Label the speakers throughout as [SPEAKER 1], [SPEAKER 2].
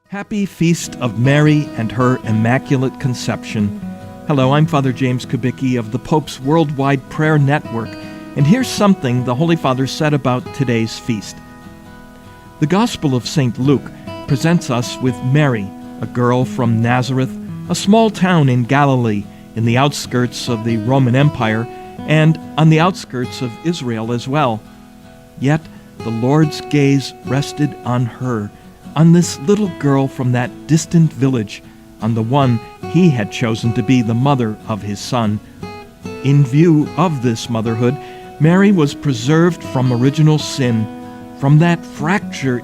[SPEAKER 1] Happy Feast of Mary and her Immaculate Conception. Hello, I'm Father James Kubicki of the Pope's Worldwide Prayer Network, and here's something the Holy Father said about today's feast. The Gospel of St. Luke presents us with Mary, a girl from Nazareth, a small town in Galilee, in the outskirts of the Roman Empire, and on the outskirts of Israel as well. Yet the Lord's gaze rested on her, on this little girl from that distant village, on the one he had chosen to be the mother of his son. In view of this motherhood, Mary was preserved from original sin, from that fracture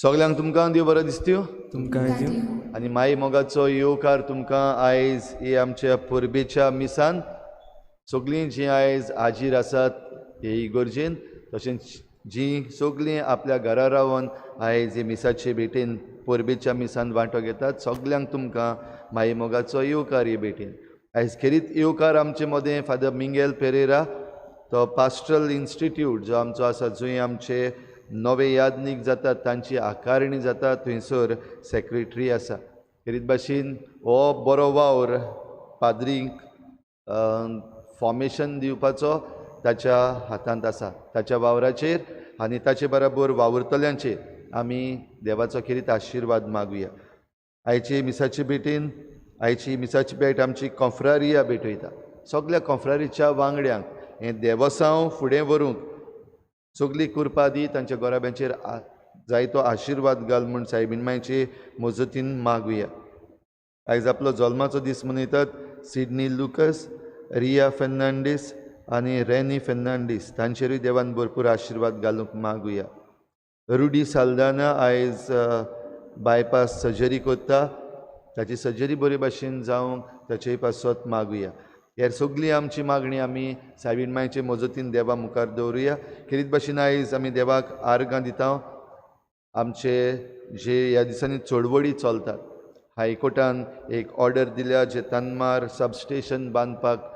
[SPEAKER 2] सगल्यांक तुमकां देव बरो दिसत्यो
[SPEAKER 3] तुमकां दिवं.
[SPEAKER 2] आनी माई मोगाचो येवकार तुमकां आयज हे आमच्या परबेच्या मिसान. सगळीं जीं आयज हाजीर आसात हे इगर्जेन, तशेंच जीं सगळीं आपल्या घरा रावन आयज हे मिसाचे भेटेन परबेच्या मिसान वांटो घेतात, सगल्यांक तुमकां माई मोगाचो येवकार हे भेटेन. आयज खेरीत येवकार आमचे मदें फादर मिंगेल पेरेरा, तो पास्ट्रल इन्स्टिट्यूट जो आमचो आसा, जंय आमचे नवे यादनीक जातात तांची आकारणी जाता, थंयसर सेक्रेटरी आसा. खेरीत भाशेन हो बरो वावर पाद्रींक फॉर्मेशन दिवपाचो ताच्या हातांत आसा. ताच्या वावराचेर आनी ताचे बराबर वावुरतल्यांचेर आमी देवाचो खेरीत आशिर्वाद मागुया. आयची मिसाची भेटीन, आयची मिसाची भेट आमची कॉफ्रारिया भेटयता. सगल्या कॉफ्रारीच्या वांगड्यांक हें देवसांव फुडें व्हरूंक सगली कृपा दी, तांच्या गोराब्यांचेर जायतो आशिर्वाद घाल म्हूण सायबीण मायचे मजतीन मागुया. आयज आपलो जल्माचो दीस मनयतात सिडनी लुकस, रिया फेर्नांडीस आनी रेनी फेर्नांडीस, तांचेरूय देवान भरपूर आशिर्वाद घालूंक मागुया. रुडी साल्दाना आयज बायपास सर्जरी करता, ताची सर्जरी बरे भाशेन जावंक ताचेय पासत मागुया. हेर सगळी आमची मागणी आमी सायबीण मायचे मजतीन देवा मुखार दवरुया. खेरीत भाशेन आयज आमी देवाक आर्गां दिता. आमचे जे ह्या दिसांनी चळवळी चलतात, हायकोर्टान एक ऑर्डर दिल्या जे तन्मार सबस्टेशन बांदपाक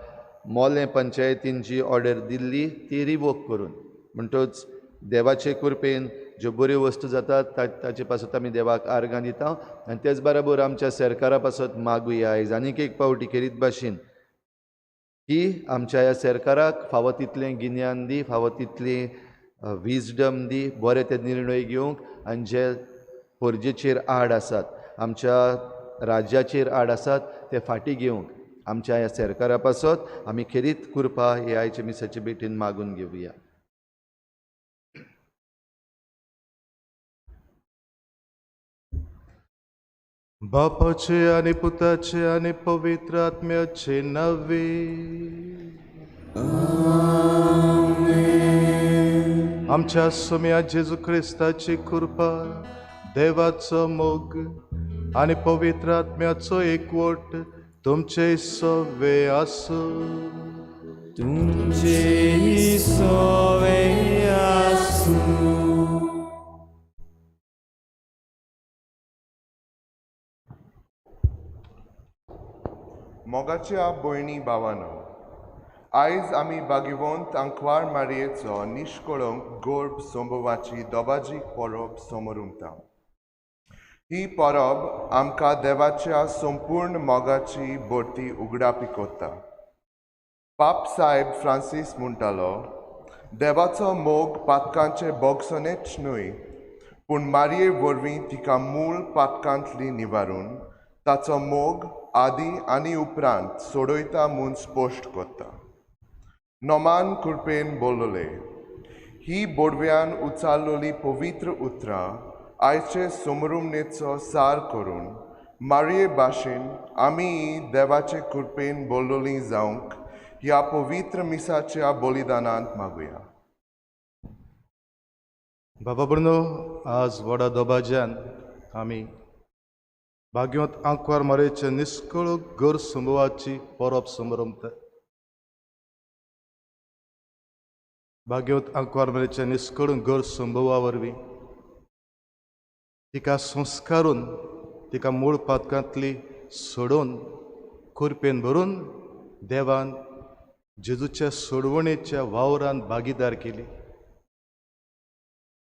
[SPEAKER 2] मोलें पंचायतीन जी ऑर्डर दिल्ली ती रिवोक करून, म्हणटच देवाचे कृपेन ज्यो बऱ्यो वस्तू जातात ताचे पासत आमी देवाक आर्गां दिता. आनी तेच बराबर आमच्या सरकारा पासत मागुया आयज आनीक एक पावटी खेरीत भाशेन की आमच्या ह्या सरकाराक फावो तितलें गिन्यान दी, फावो तितली विजडम दी, बरे ते निर्णय घेवंक आनी जे परजेचेर आड आसात, आमच्या राज्याचेर आड आसात ते फाटीं घेवंक आमच्या ह्या सरकारा पासत आमी खेरीत कृपा हे आयच्या मिसाचे भेटीन मागून घेवया.
[SPEAKER 4] बापाचे आनी पुताचे आनी पवित्र आत्म्याचे नांवे. आमच्या सोम्या जेजू क्रिस्ताची कृपा, देवाचो मोग आनी पवित्र आत्म्याचो एकवट तुमचे सवे आसूं.
[SPEAKER 3] तुमचे सवे आसूं.
[SPEAKER 5] मोगाच्या भयणी भावानो, आयज आमी भाग्यवंत आंकवार मारयेचो निश्कळंक गर्भ संभवाची दबाजीक परब समरुमता. ही परब आमकां देवाच्या संपूर्ण मोगाची भरती उगडापी करता. पाप साहेब फ्रांसीस म्हणटालो, देवाचो मोग पातकांचे बोगसणेच न्हय, पूण मारये वरवीं तिका मूळ पातकांतली निवारून ताचो मोग आदी आनी उपरांत सोडयता म्हूण स्पश्ट करता. नोमान कृपेन बोलले ही बोडव्यान उचारलेली पवित्र उतरां आयचे समरुमणेचो सार करून मारये भाशेन आमी देवाचे कृपेन बोललेली जावंक ह्या पवित्र मिसाच्या बलिदानांत मागुया.
[SPEAKER 4] बाबा भयणो, आज व्हडा दबाज्यान आमी भाग्यवंत आंकवार मारयेचे निश्कळ गर्भ संभवाची परब समरमता. भाग्यवंत आंकवार मारयेच्या निश्कळ गर्भ संभवा वरवीं तिका संस्कारून, तिका मूळ पातकांतली सोडोवन कुरपेन भरून देवान जेजूच्या सोडवणेच्या वावरान भागीदार केली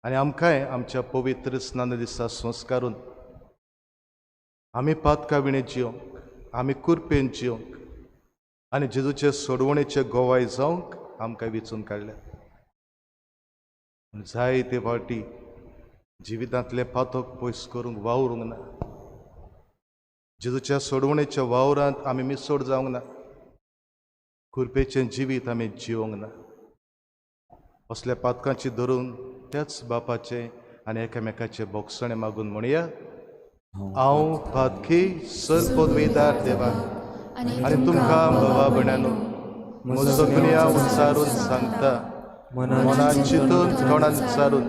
[SPEAKER 4] आनी आमकांय आमच्या पवित्र स्नान दिसा संस्कारून आमी पातका विणे जिवंक, आमी कुरपेन जिवंक आनी जेजूचे सोडवणेचे गोवाय जावंक आमकां वेंचून काडल्या. जायते फावटी जिवितांतले पातक पयस करूंक वावरूंक ना, जेजूच्या सोडवणेच्या वावरांत आमी मिसोड जावंक ना, कुरपेचें जिवीत आमी जिवंक ना. असल्या पातकांची धरून त्याच बापाचें आनी एकामेकाचें बोगसणें मागून म्हणया, हांव पातकी सर पदवीदार देवा आनी तुमकां बाबा भयणानो म्हजो गुन्यांव उच्चारून सांगता, मनान चिंतून तोंडान उच्चारून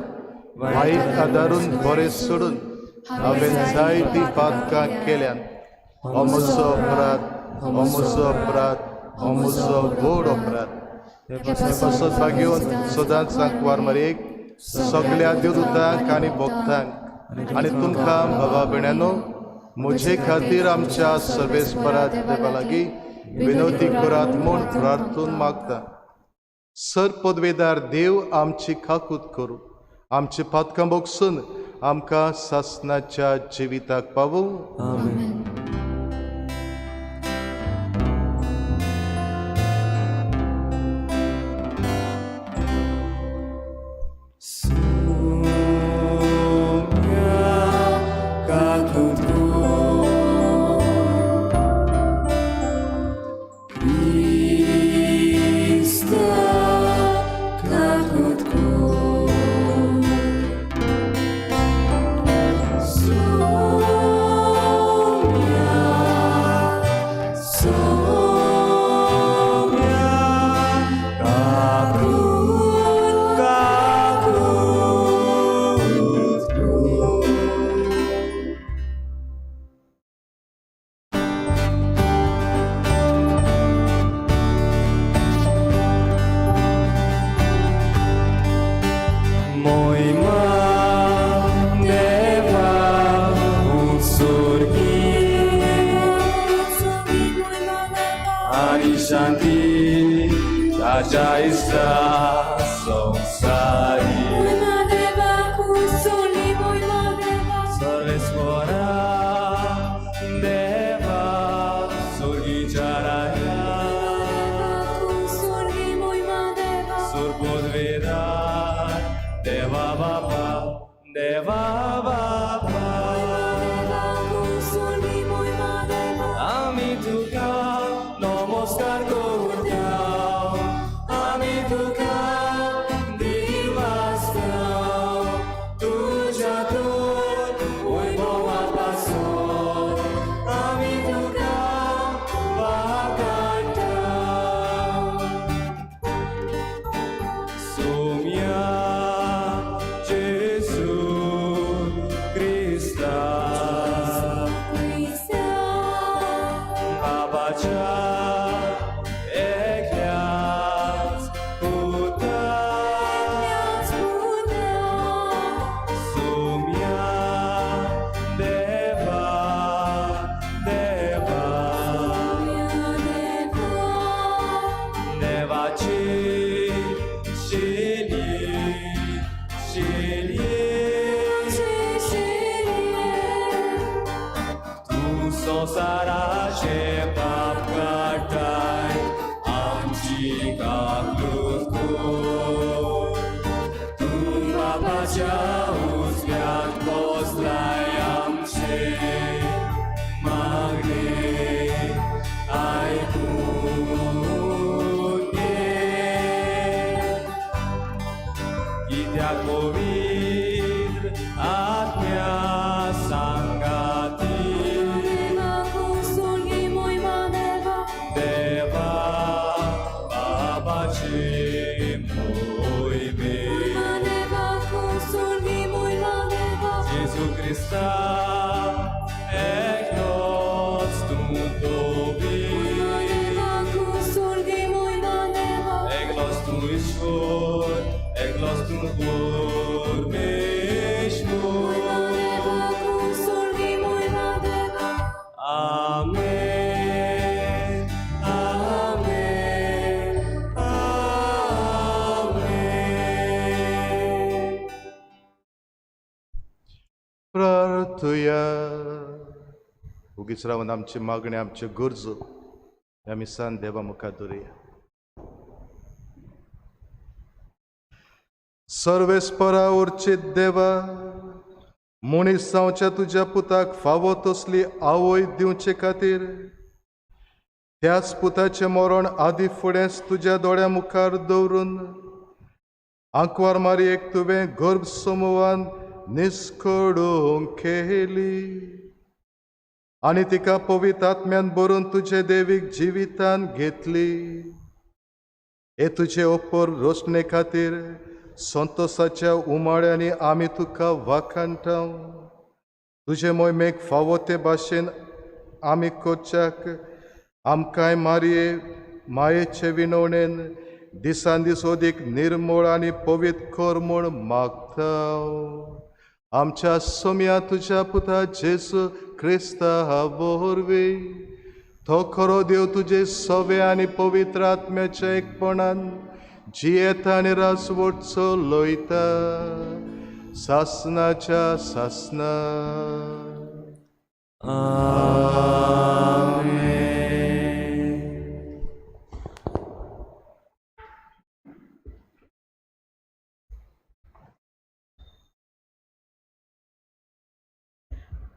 [SPEAKER 4] वायट आदारून बरें सोडून हांवें जायतीं पातकां केल्यान. हो म्हजो अपराध, हो म्हजो अपराध, हो म्हजो व्हड अपराध. पासत भाग्यवंत सदांच आंकवार मारयेक, सगल्या देवदूतांक आनी भक्तांक आनी तुमकां भावा भयणांनो म्हजे खातीर आमच्या सर्वेस्परा देवा लागीं विनवती करात म्हूण प्रार्थून मागता. सर पदवेदार देव आमची काकूत करूं, आमची पातकां भोगसून आमकां सासणाच्या जिविताक पावूं.
[SPEAKER 3] आमेन.
[SPEAKER 4] उगीच रावन आमची मागणी, आमच्यो गरजो ह्या मिसान देवा मुखार दवरुया. सर्वेस्परा उर्चीत देवा, मनीस जावच्या तुज्या पुताक फावो तसली आवय दिवचे खातीर त्याच पुताचें मरण आदी फुडेंच तुज्या दोळ्या मुखार दवरून आंकवार मारयेक तुवें गर्भ समुहान निस्कडूंक केली आनी तिका पवित्र आत्म्यान भरून तुजे देवीक जिवितान घेतली. हे तुजे ओपर रोशणे खातीर संतोसाच्या उमाळ्यांनी आमी तुका वाखाणटा। तुजे मोहिमेक फावो ते भाशेन आमी करच्याक आमकांय मारये मायेचे विनवणेन दिसान दीस अदीक निर्मळ आनी पवित्र कर म्हूण मागता। आमच्या सोम्या तुज्या पुता जेजू क्रिस्ता वरवीं तो खरो देव तुजे सवे आनी पवित्र आत्म्याच्या एकपणान जियेता आनी राजवट चलयता सासनाच्या सासना।
[SPEAKER 3] आमेन।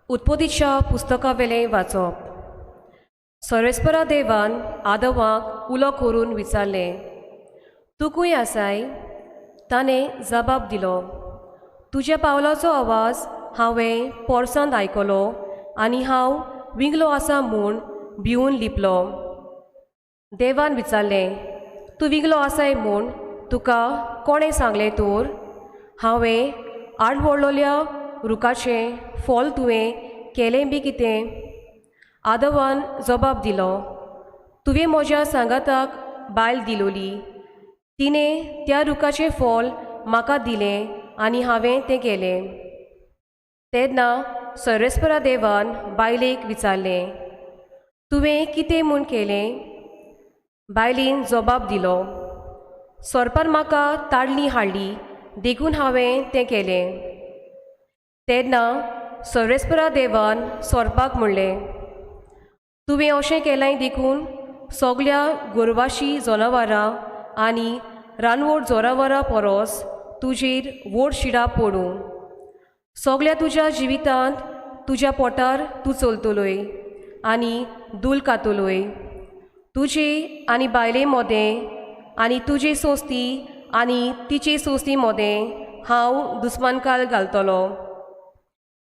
[SPEAKER 6] उत्पत्तीच्या पुस्तकावेलें वाचप। सर्वेस्परा देवान आदवाक उलो करून विचारलें, तूं खंय आसाय? ताणें जबाब दिलो, तुज्या पावलाचो आवाज हांवें पोरसांत आयकलो आनी हांव विंगलो आसा म्हूण भिवून लिपलो। देवान विचारलें, तूं विंगलो आसाय म्हूण तुका कोणें सांगलें तर? हांवें आडवळ्ळल्या रुखाचें फल तुवें केलें बी कितें? आदवान जबाब दिलो, तुवें म्हज्या सांगाताक बायल दिलोली, तिणें त्या रुखाचें फल म्हाका दिलें आनी हांवें तें केलें। तेन्ना सर्वेस्परा देवान बायलेक विचारलें, तुवें कितें म्हूण केलें? बायलेन जबाब दिलो, सोरपान म्हाका ताडली हाडली देखून हांवें तें केलें। तेन्ना सर्वेस्परा देवान सोरपाक म्हणलें, तुवें अशें केलें देखून सगल्या गोरवाशी जनावरां आनी रानवट जनावरां परस तुजेर व्हड शिडा पडूं। सगल्या तुज्या जिवितांत तुज्या पोटार तूं चलतलोय आनी दूल कातलोय। तुजे आनी बायले मदें आनी तुजी सोस्ती आनी तिचे सोस्ती मदें हांव दुस्मानकाल घालतलो।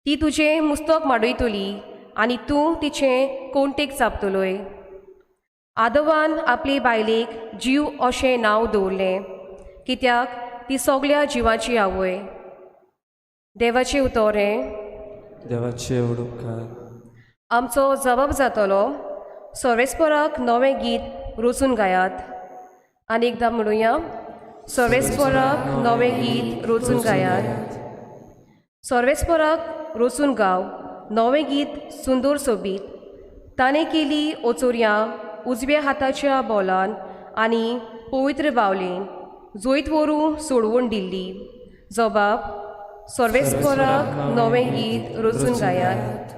[SPEAKER 6] ती तुजें मुस्तक माडयतली आनी तूं तिचें कोणटेक चापतलोय। आदवान आपले बायलेक जीव अशें नांव दवरलें, कित्याक ती सगल्या जिवाची आवय। देवाचें उतर हें।
[SPEAKER 3] देवाचें उपकार।
[SPEAKER 6] आमचो जबाब जातलो, सर्वेस्पराक नवें गीत रचून गायात। आनी एकदां म्हणुया, सर्वेस्पराक नवें गीत रचून गायात। सर्वेस्पराक रचून गाव नवें गीत सुंदर सोबीत। ताणें केली ओचोरयां उजव्या हाताच्या बोलान आनी पवित्र बावलेन जैत व्हरूं सोडवून दिल्ली। जबाब, सर्वेस्पराक नवें गीत रचून गायात।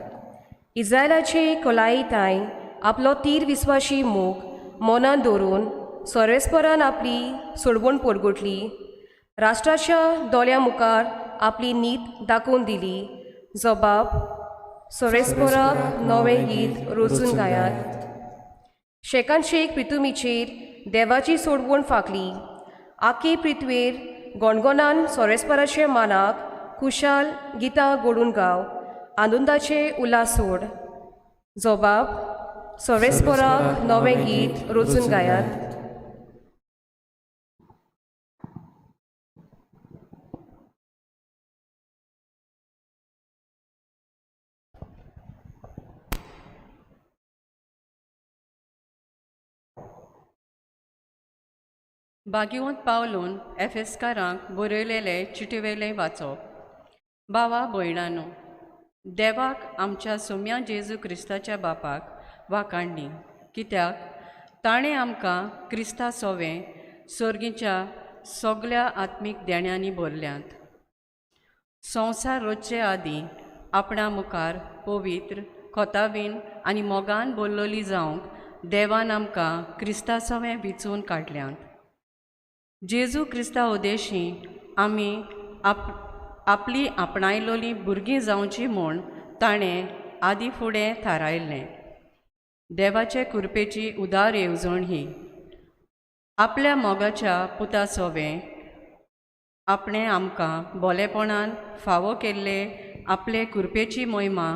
[SPEAKER 6] इस्रायलाचे खोलायेताय आपलो तीर विस्वाशी मोग मनान दवरून सर्वेस्परान आपली सोडवण परगटली। राष्ट्राच्या दोळ्या मुखार आपली नीत दाखोवन दिली। जबाब, सर्वेस्पराक नवें गीत रचून गायात। शेकान शेक पृथुमीचेर देवाची सोडवण फांकली। आखे पृथ्वेर गणगणान सर्वेस्पराचे मानाक खुशाल गितां घडून गाव, आनंदाचे उल्हास सोड। जबाब, सर्वेस्पराक नवें गीत रचून गायात।
[SPEAKER 7] बागिवंत पावलून एफेस्कारांक बरयलेले चिटयेवेलें वाचप। बावा भयणानो, देवाक आमच्या सोम्या जेजू क्रिस्ताच्या बापाक वाखाणणी, कित्याक ताणें आमकां क्रिस्ता सोवें सर्गीच्या सगल्या आत्मीक देण्यांनी भरल्यांत। संवसार रचचे आदीं आपणा मुखार पवित्र खोतावीन आनी मोगान बोल्लोली जावंक देवान आमकां क्रिस्ता सोवें विचून काडल्यांत। जेजू क्रिस्ता उदेशी आमी आपली आपणायलोली भुरगीं जावची म्हूण ताणें आदी फुडें थारायल्लें। देवाचे कृपेची उदार येवजण ही, आपल्या मोगाच्या पुता सोवें आपणें आमकां बोलेपणान फावो केल्ले आपले कृपेची मोहिमा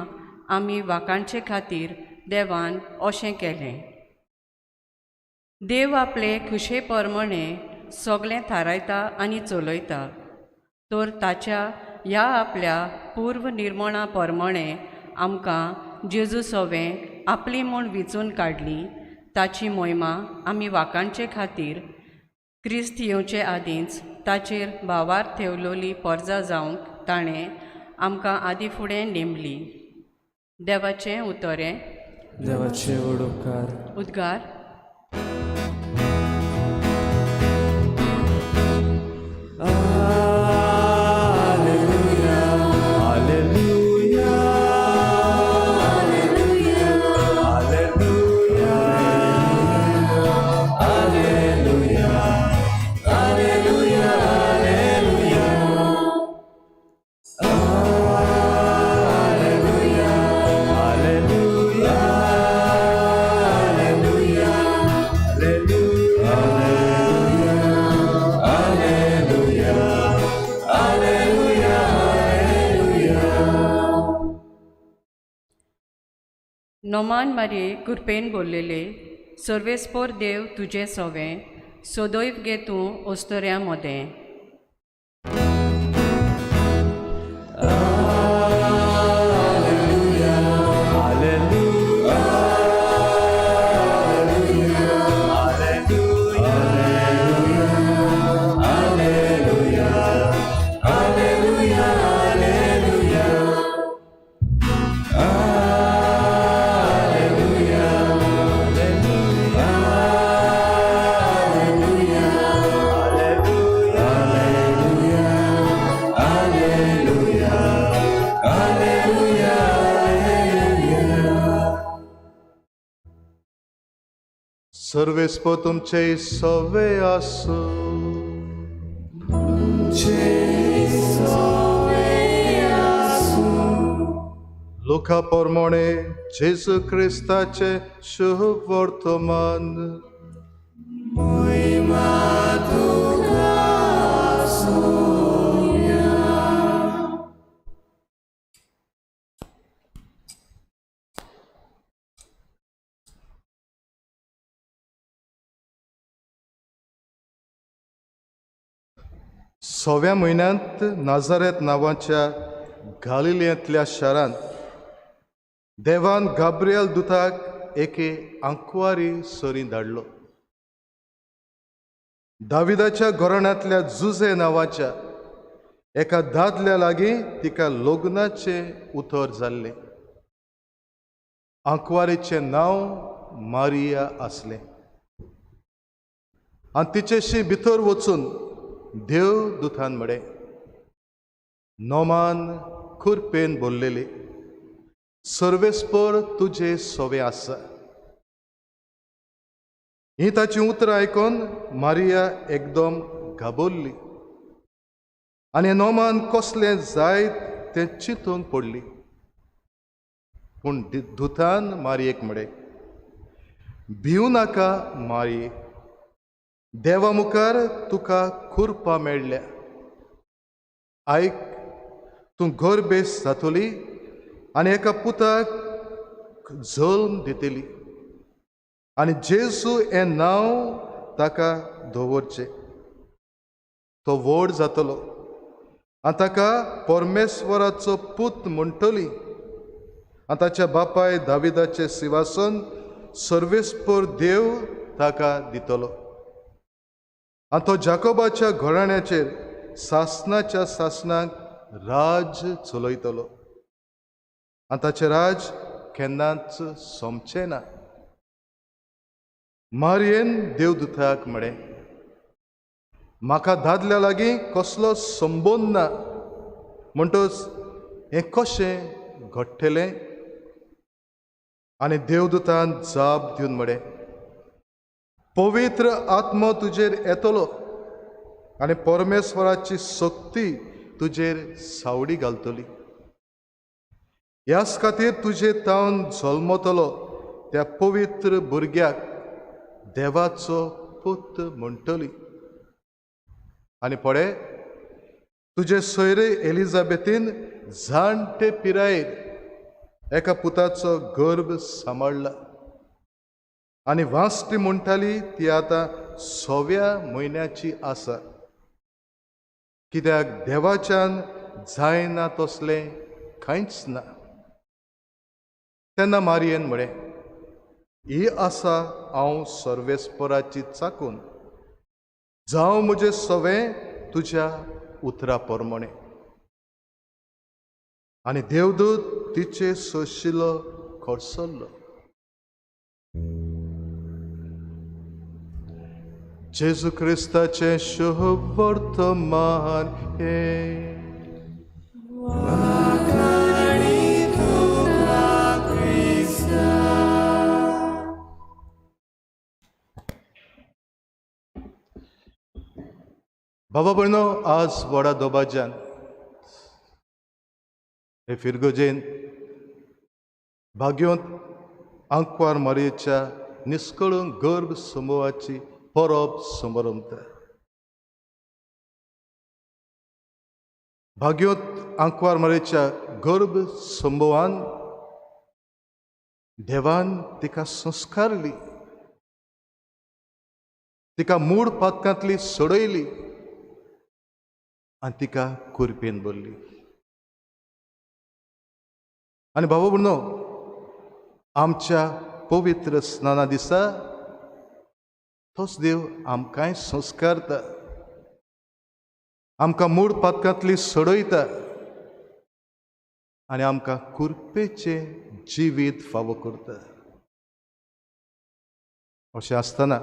[SPEAKER 7] आमी वाखाणचे खातीर देवान अशें केलें। देव आपले खुशे प्रमाणे सगळें थारायता आनी चलयता तर ताच्या ह्या आपल्या पूर्व निर्मणा प्रमाणें आमकां जेजू सोवें आपली म्हूण विंचून काडली ताची मोहिमा आमी वाखाणचे खातीर क्रिस्त येवचे आदींच ताचेर भावार थेवलोली पोरजा जावंक ताणें आमकां आदीं फुडें नेमली. देवाचें उतरें.
[SPEAKER 3] देवाचे व्हड उपकार.
[SPEAKER 7] उद्गार. नोमान मारये कृपेन बोल्लेले सर्वेस्पोर देव तुजे सोवें सदैव गे तूं ओस्तोऱ्या मोदें.
[SPEAKER 4] सर्वेस्पो तुमचे सवे आसूं. लोका प्रमाणे जेजू क्रिस्ताचे शुभ वर्तमान. सव्या म्हयन्यांत नाजारेत नांवाच्या गालिलियांतल्या शारांत देवान गाब्रियल दुताक एके आंकवारी सरी धाडलो. दाविदाच्या घराण्यांतल्या जुजे नांवाच्या एका दादल्या लागीं तिका लग्नाचें उतर जाल्लें. आंकवारीचें नांव मारिया आसलें आनी तिचेशी भितर वचून देव दुतान म्हळें, नोमान खुरपेन बोल्लेली सर्वेस्पर तुजे सोवे आसा. ही ताची उतरां आयकून मारिया एकदम घाबरली आनी नोमान कसलें जायत तें चिंतूंक पडली. पूण दुतान मारियेक म्हळें, भिवू नाका मारिये, देवा मुखार तुका खुरपा मेळ्ळ्या. आयक, तूं गर्भेस जातली आनी एका पुताक जल्म दितली आनी जेजू हें नांव ताका दवरचें. तो व्हड जातलो आनी ताका परमेश्वराचो पूत म्हणटली आनी ताच्या बापाय दाविदाचें सिंहासन सर्वेस्पर देव ताका दितलो आनी तो जाकोबाच्या घराण्याचेर सासनाच्या सासनाक राज चलयतलो आनी ताचें राज केन्नाच सोंपचें ना. मारियेन देवदूताक म्हळें, म्हाका दादल्या लागीं कसलो संबंद ना, म्हणटच हें कशें घडटलें? आनी देवदूतान जाप दिवन म्हळें, पवित्र आत्मो तुजेर येतलो आनी परमेश्वराची शक्ती तुजेर सावडी घालतली. ह्याच खातीर तुजे तावन जल्मतलो त्या पवित्र भुरग्याक देवाचो पूत म्हणटली. आनी पळय, तुजे सोयरे एलिझाबेथीन जाणटे पिरायेर एका पुताचो गर्भ सांबाळ्ळा आनी वांस्टी म्हणटाली ती आतां सव्या म्हयन्याची आसा. कित्याक देवाच्यान जायना तसलें कांयच ना. तेन्ना मारयेन म्हळें, ही आसा हांव सर्वेस्पराची चाकून, जावं म्हजें सवें तुज्या उतरा प्रमाणें. आनी देवदूत तिचे सोशिलो खडसल्लो. जेजू क्रिस्ताचें शुभ वर्तमान हें. बाबा भयणो, आज व्हडा दबाज्यान हे फिरगोजेन भाग्योंत आंकवार मारयेच्या निस्कळून गर्भ समूहाची परब समरमता. भाग्योंत आंकवार मारयेच्या गर्भ समूहान देवान तिका संस्कारली, तिका मूळ पातकांतली सोडयली आनी तिका कुरपेन भरली. आनी बाबा भयणो, आमच्या पवित्र स्नाना दिसा तोच देव आमकांय संस्कारता, आमकां मूळ पातकांतली सोडयता आनी आमकां कुरपेचें जिवीत फावो करता. अशें आसतना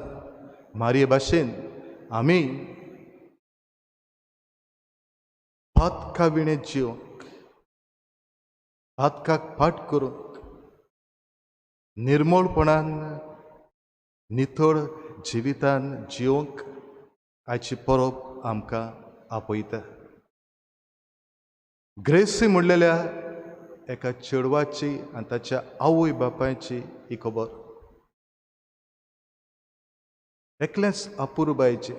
[SPEAKER 4] मारये भाशेन आमी पातका विणें जिवंक, पातकाक फाट करूंक, निर्मळपणान नितळ जिवितान जिवंक आयची परब आमकां आपयता. ग्रेसी म्हणलेल्या एका चेडवाची आनी ताच्या आवय बापायची ही खबर. एकलेंच अपुरबायचें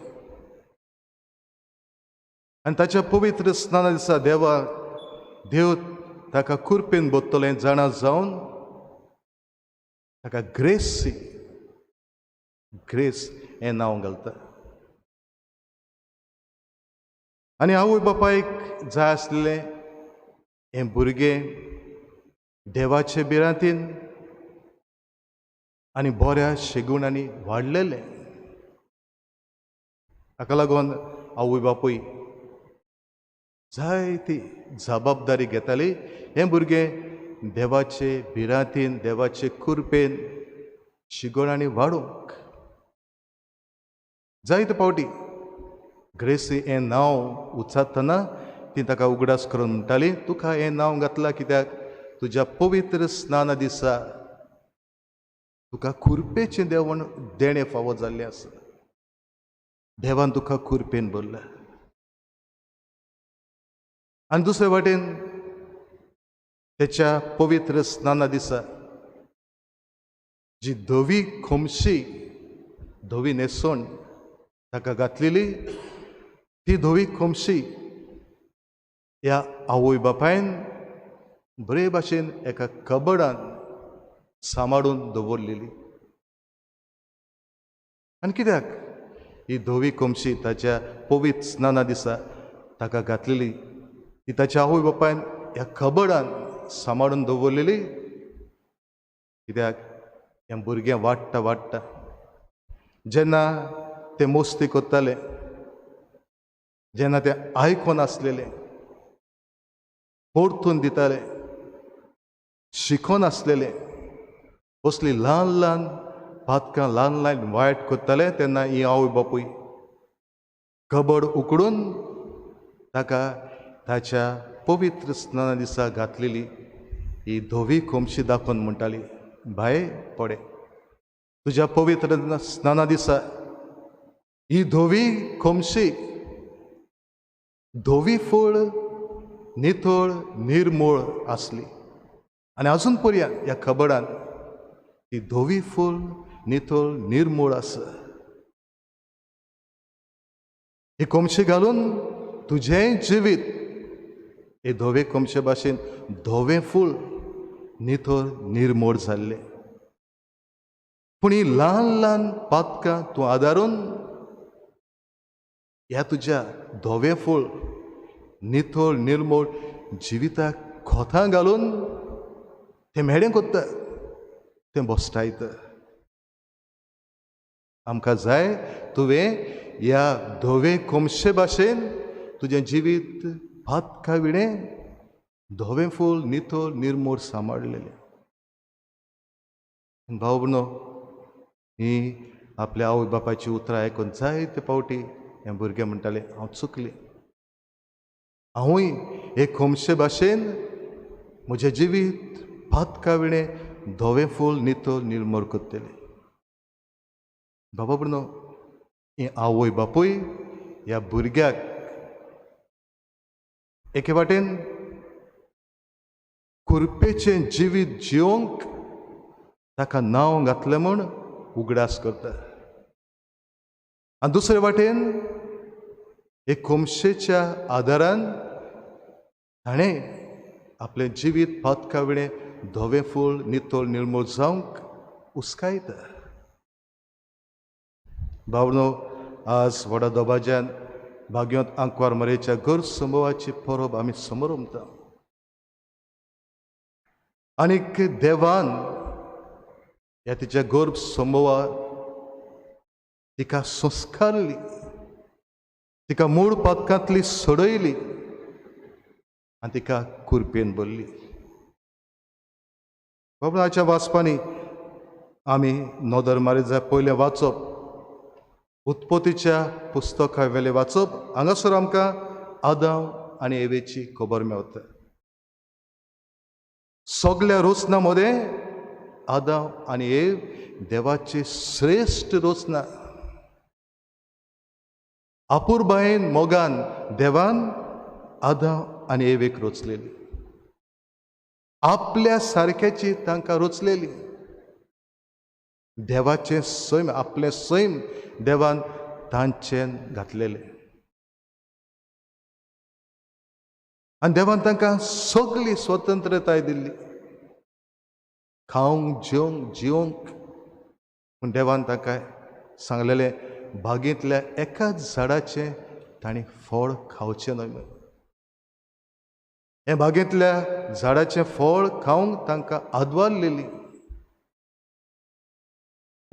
[SPEAKER 4] आनी ताच्या पवित्र स्नाना दिसा देवा देव ताका कुरपेन बोत्तलें जाणा जावन ताका ग्रेसी, ग्रेस हें नांव घालता. आनी आवय बापायक जाय आसलें हें भुरगें देवाचे भिरांतीन आनी बऱ्या शेगुणांनी वाडलेलें. हाका लागून आवय बापूय जायती जबाबदारी घेताली हें भुरगें देवाचे भिरांतीन, देवाचे कुरपेन शिगोणांनी वाडोवंक. जायते फावटी ग्रेसी हें नांव उच्चारतना ती ताका उगडास करून म्हणटाली, तुका हें नांव घातलां कित्याक तुज्या पवित्र स्नाना दिसा तुका कुरपेचें देवण देणें फावो जाल्लें आसा, देवान तुका कुरपेन भरला. आनी दुसरे वाटेन तेच्या पवित्र स्नाना दिसा जी धवी खोमशी, धवी न्हेसण ताका घातलेली, ती धवी खोमशी ह्या आवय बापायन बरे भाशेन एका कबडान सांबाळून दवरलेली. आनी कित्याक ही धवी खोमशी ताच्या पवित्र स्नाना दिसा ताका घातलेली, ती ताच्या आवय बापायन ह्या कबडान सांबाळून दवरलेली कित्याक हें भुरगें वाडटा वाडटा जेन्ना ते मोस्ती करताले, जेन्ना ते आयकोन आसलेले, परतून दिताले, शिकोन आसलेले, असली ल्हान ल्हान पातकां ल्हान ल्हान वायट करताले, तेन्ना ही आवय बापूय कबड उकडून ताका ताच्या पवित्र स्नाना दिसा घातलेली ही धवी खोमशी दाखोवन म्हणटाली, भाय पडे तुज्या पवित्र स्नाना दिसा ही धवी खोमशी, धवी फळ नितळ निर्मूळ आसली आनी अजून पर्यंत ह्या कबडान ती धवी फूल नितळ निर्मूळ आसा. ही खोमशी घालून तुजें जिवीत हे धवे खोमशे भाशेन धवें फूल नितळ निर्मूळ जाल्लें. पूण ही ल्हान ल्हान पातकां तूं आदारून ह्या तुज्या धवें फूल नितळ निर्मळ जिविताक खोतां घालून तें म्हेळें कोत्ता, तें बोस्टायता. आमकां जाय तुवें ह्या धवे खोमशे भाशेन तुजें जिवीत पातका विणें धवें फूल नितळ निर्मळ सांबाळलेलें. भाव भयणो, ही आपल्या आवय बापायची उतरां आयकून जायते फावटी हें भुरगें म्हणटालें, हांव चुकलें, हांवूय एक खोमशे भाशेन म्हजें जिवीत पातका विणें धवें फूल नितळ निर्मळ करतलें. बाबा भयणो, ही आवय बापूय ह्या भुरग्याक एके वाटेन कुरपेचें जिवीत जिवंक ताका नांव घातलें म्हूण उगडास करता आनी दुसरे वाटेन एक खोमशेच्या आदारान ताणें आपलें जिवीत पातका विणें धवें फूल नितळ निर्मळ जावंक उस्कायता. भावनो, आज व्हडा दबाज्यान भाग्यांत आंकवार मरेच्या गैरसंभवाची परब आमी समरमता आनीक देवान ह्या तिच्या गर्भ संभवा तिका संस्कारली, तिका मूळ पातकांतली सोडयली आनी तिका कुरपेन भरली. बाबडाच्या वाचपांनी आमी नदर मारीत जाय. पयलें वाचप उत्पत्तीच्या पुस्तका वेलें वाचप. हांगासर आमकां आदाम आनी एवेची खबर मेवता. सगल्या रचना मदें आदाम आनी एव देवाची श्रेश्ठ रचना. अपुरबायेन मोगान देवान आदाम आनी एवेक रचलेली, आपल्या सारक्याची तांकां रचलेली. देवाचें सैम, आपलें सैम देवान तांचें घातलेलें आनी देवान तांकां सगळी स्वतंत्रताय दिल्ली, खावंक जेवंक जिवंक. पूण देवान तांकां सांगलेलें बागेंतल्या एकाच झाडाचें तांणी फळ खावचें न्हय म्हूण. हें बागेंतल्या झाडाचें फळ खावंक तांकां आदवारलेली.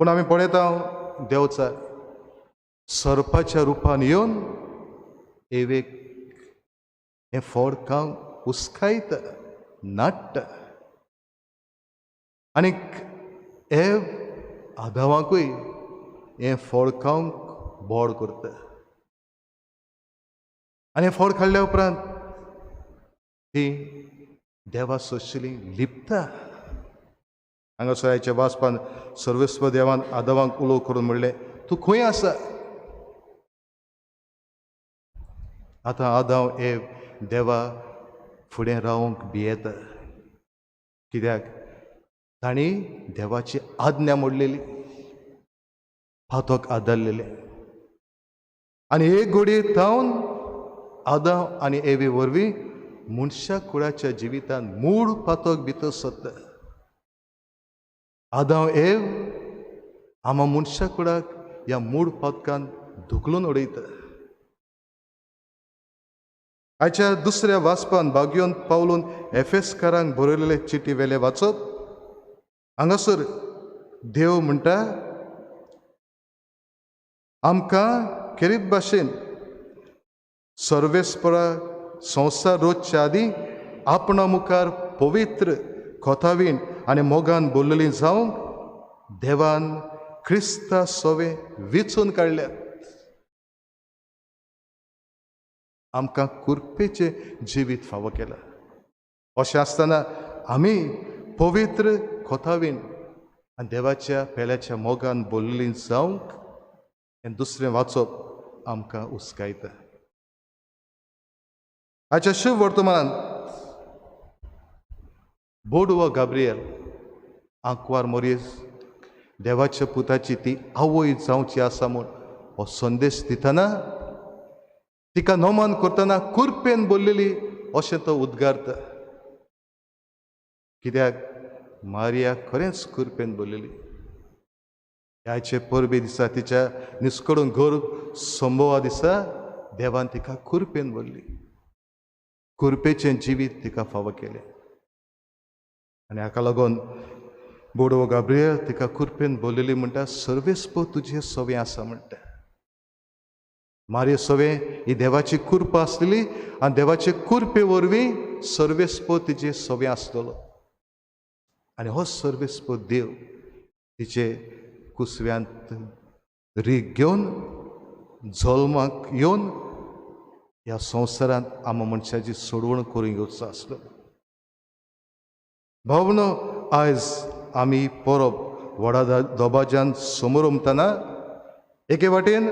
[SPEAKER 4] पूण आमी पळयता देवचार सर्पाच्या रुपान येवन एवेक हें फळ खावंक उस्कायता, नाडटा आनीक एव आदावाकूय हें फळ खावंक बोड करता. आनी हें फळ खाल्ल्या उपरांत ती देवा सोंशिल्ली लिपता. हांगासर आयच्या वाचपान सर्वेस्व देवान आदावांक उलो करून म्हणलें, तूं खंय आसा? आतां आदाव एव देवा फुडें रावंक भियेता, कित्याक तांणी देवाची आज्ञा मोडलेली, पातक आदारलेलें. आनी एक घोडी थावन आदाव आनी एवे वरवीं मनशा कुळाच्या जिवितांत मूळ पातक भितर सरता. आदाव एव आमा मनशा कुळाक ह्या मूळ पातकान धुकलून उडयता. आयच्या दुसऱ्या वाचपान भाग्योन पावलून एफेसकारांक बरयलेले चिटी वेले वाचप. हांगासर देव म्हणटा, आमकां खेरीत भाशेन सर्वेस्परा संवसार रोजच्या आदीं आपणा मुखार पवित्र खोतावीण आनी मोगान बोल्लेली जावंक देवान क्रिस्ता सोवे विचून काडल्यात. आमकां कुरपेचें जिवीत फावो केलां. अशें आसतना आमी पवित्र खोतावीण आनी देवाच्या पेल्याच्या मोगान बोल्लेली जावंक हें दुसरें वाचप आमकां उस्कायता. आयच्या शुभ वर्तमानांत बोडवो गाब्रियल आंकवार मोरीस देवाच्या पुताची ती आवय जावची आसा म्हूण हो संदेश दितना तिका नमन करतना कुरपेन बोल्लेली अशें तो उद्गारता. कित्याक मारिया खरेंच कुरपेन बोल्लेली. ह्याचे परबे दिसा तिच्या निस्कडून गर्भ संभवा दिसा देवान तिका कुरपेन भरली, कुरपेचें जिवीत तिका फावो केलें. आनी हाका लागून बोडवो गाब्रियल तिका कुरपेन भरलेली म्हणटा, सर्वेस्पर तुजें सवें आसा म्हणटा. मारये सवें ही देवाची कुरपा आसलेली आनी देवाचे कुरपे वरवीं सर्वेस्पर तिजें सवें आसतलो. आनी हो सर्वेस्पर देव तिचे कुसव्यांत रीग घेवन जल्माक येवन ह्या संवसारांत आमा मनशाची सोडवण करून घेवचो आसलो. भावनो, आयज आमी परब व्हडा दबाज्यान समोर उमतना एके वाटेन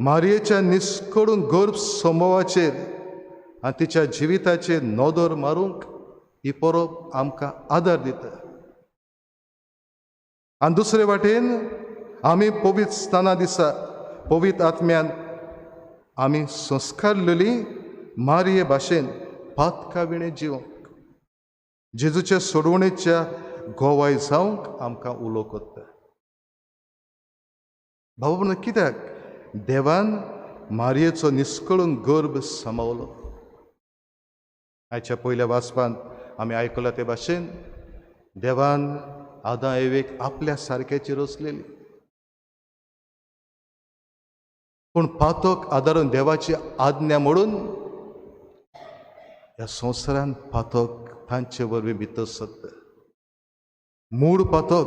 [SPEAKER 4] मारयेच्या निस्कडून गर्भ संभवाचेर आनी तिच्या जिविताचेर नदर मारूंक ही परब आमकां आदार दिता. आनी दुसरे वाटेन आमी पवित्र स्नाना दिसा पवित्र आत्म्यान आमी संस्कारलेली मारये भाशेन पातका विणें जिवंक जेजूच्या सोडवणेच्या गोवाय जावंक आमकां उलो करता. भाव, कित्याक देवान मारयेचो निस्कळून गर्भ समावलो? आयच्या पयल्या वाचपांत आमी आयकलां ते भाशेन देवान आदां एवेक आपल्या सारक्याची रचलेली, पूण पातक आदारून देवाची आज्ञा मोडून ह्या संवसारान पातक तांचे वरवीं भितर सरता, मूळ पातक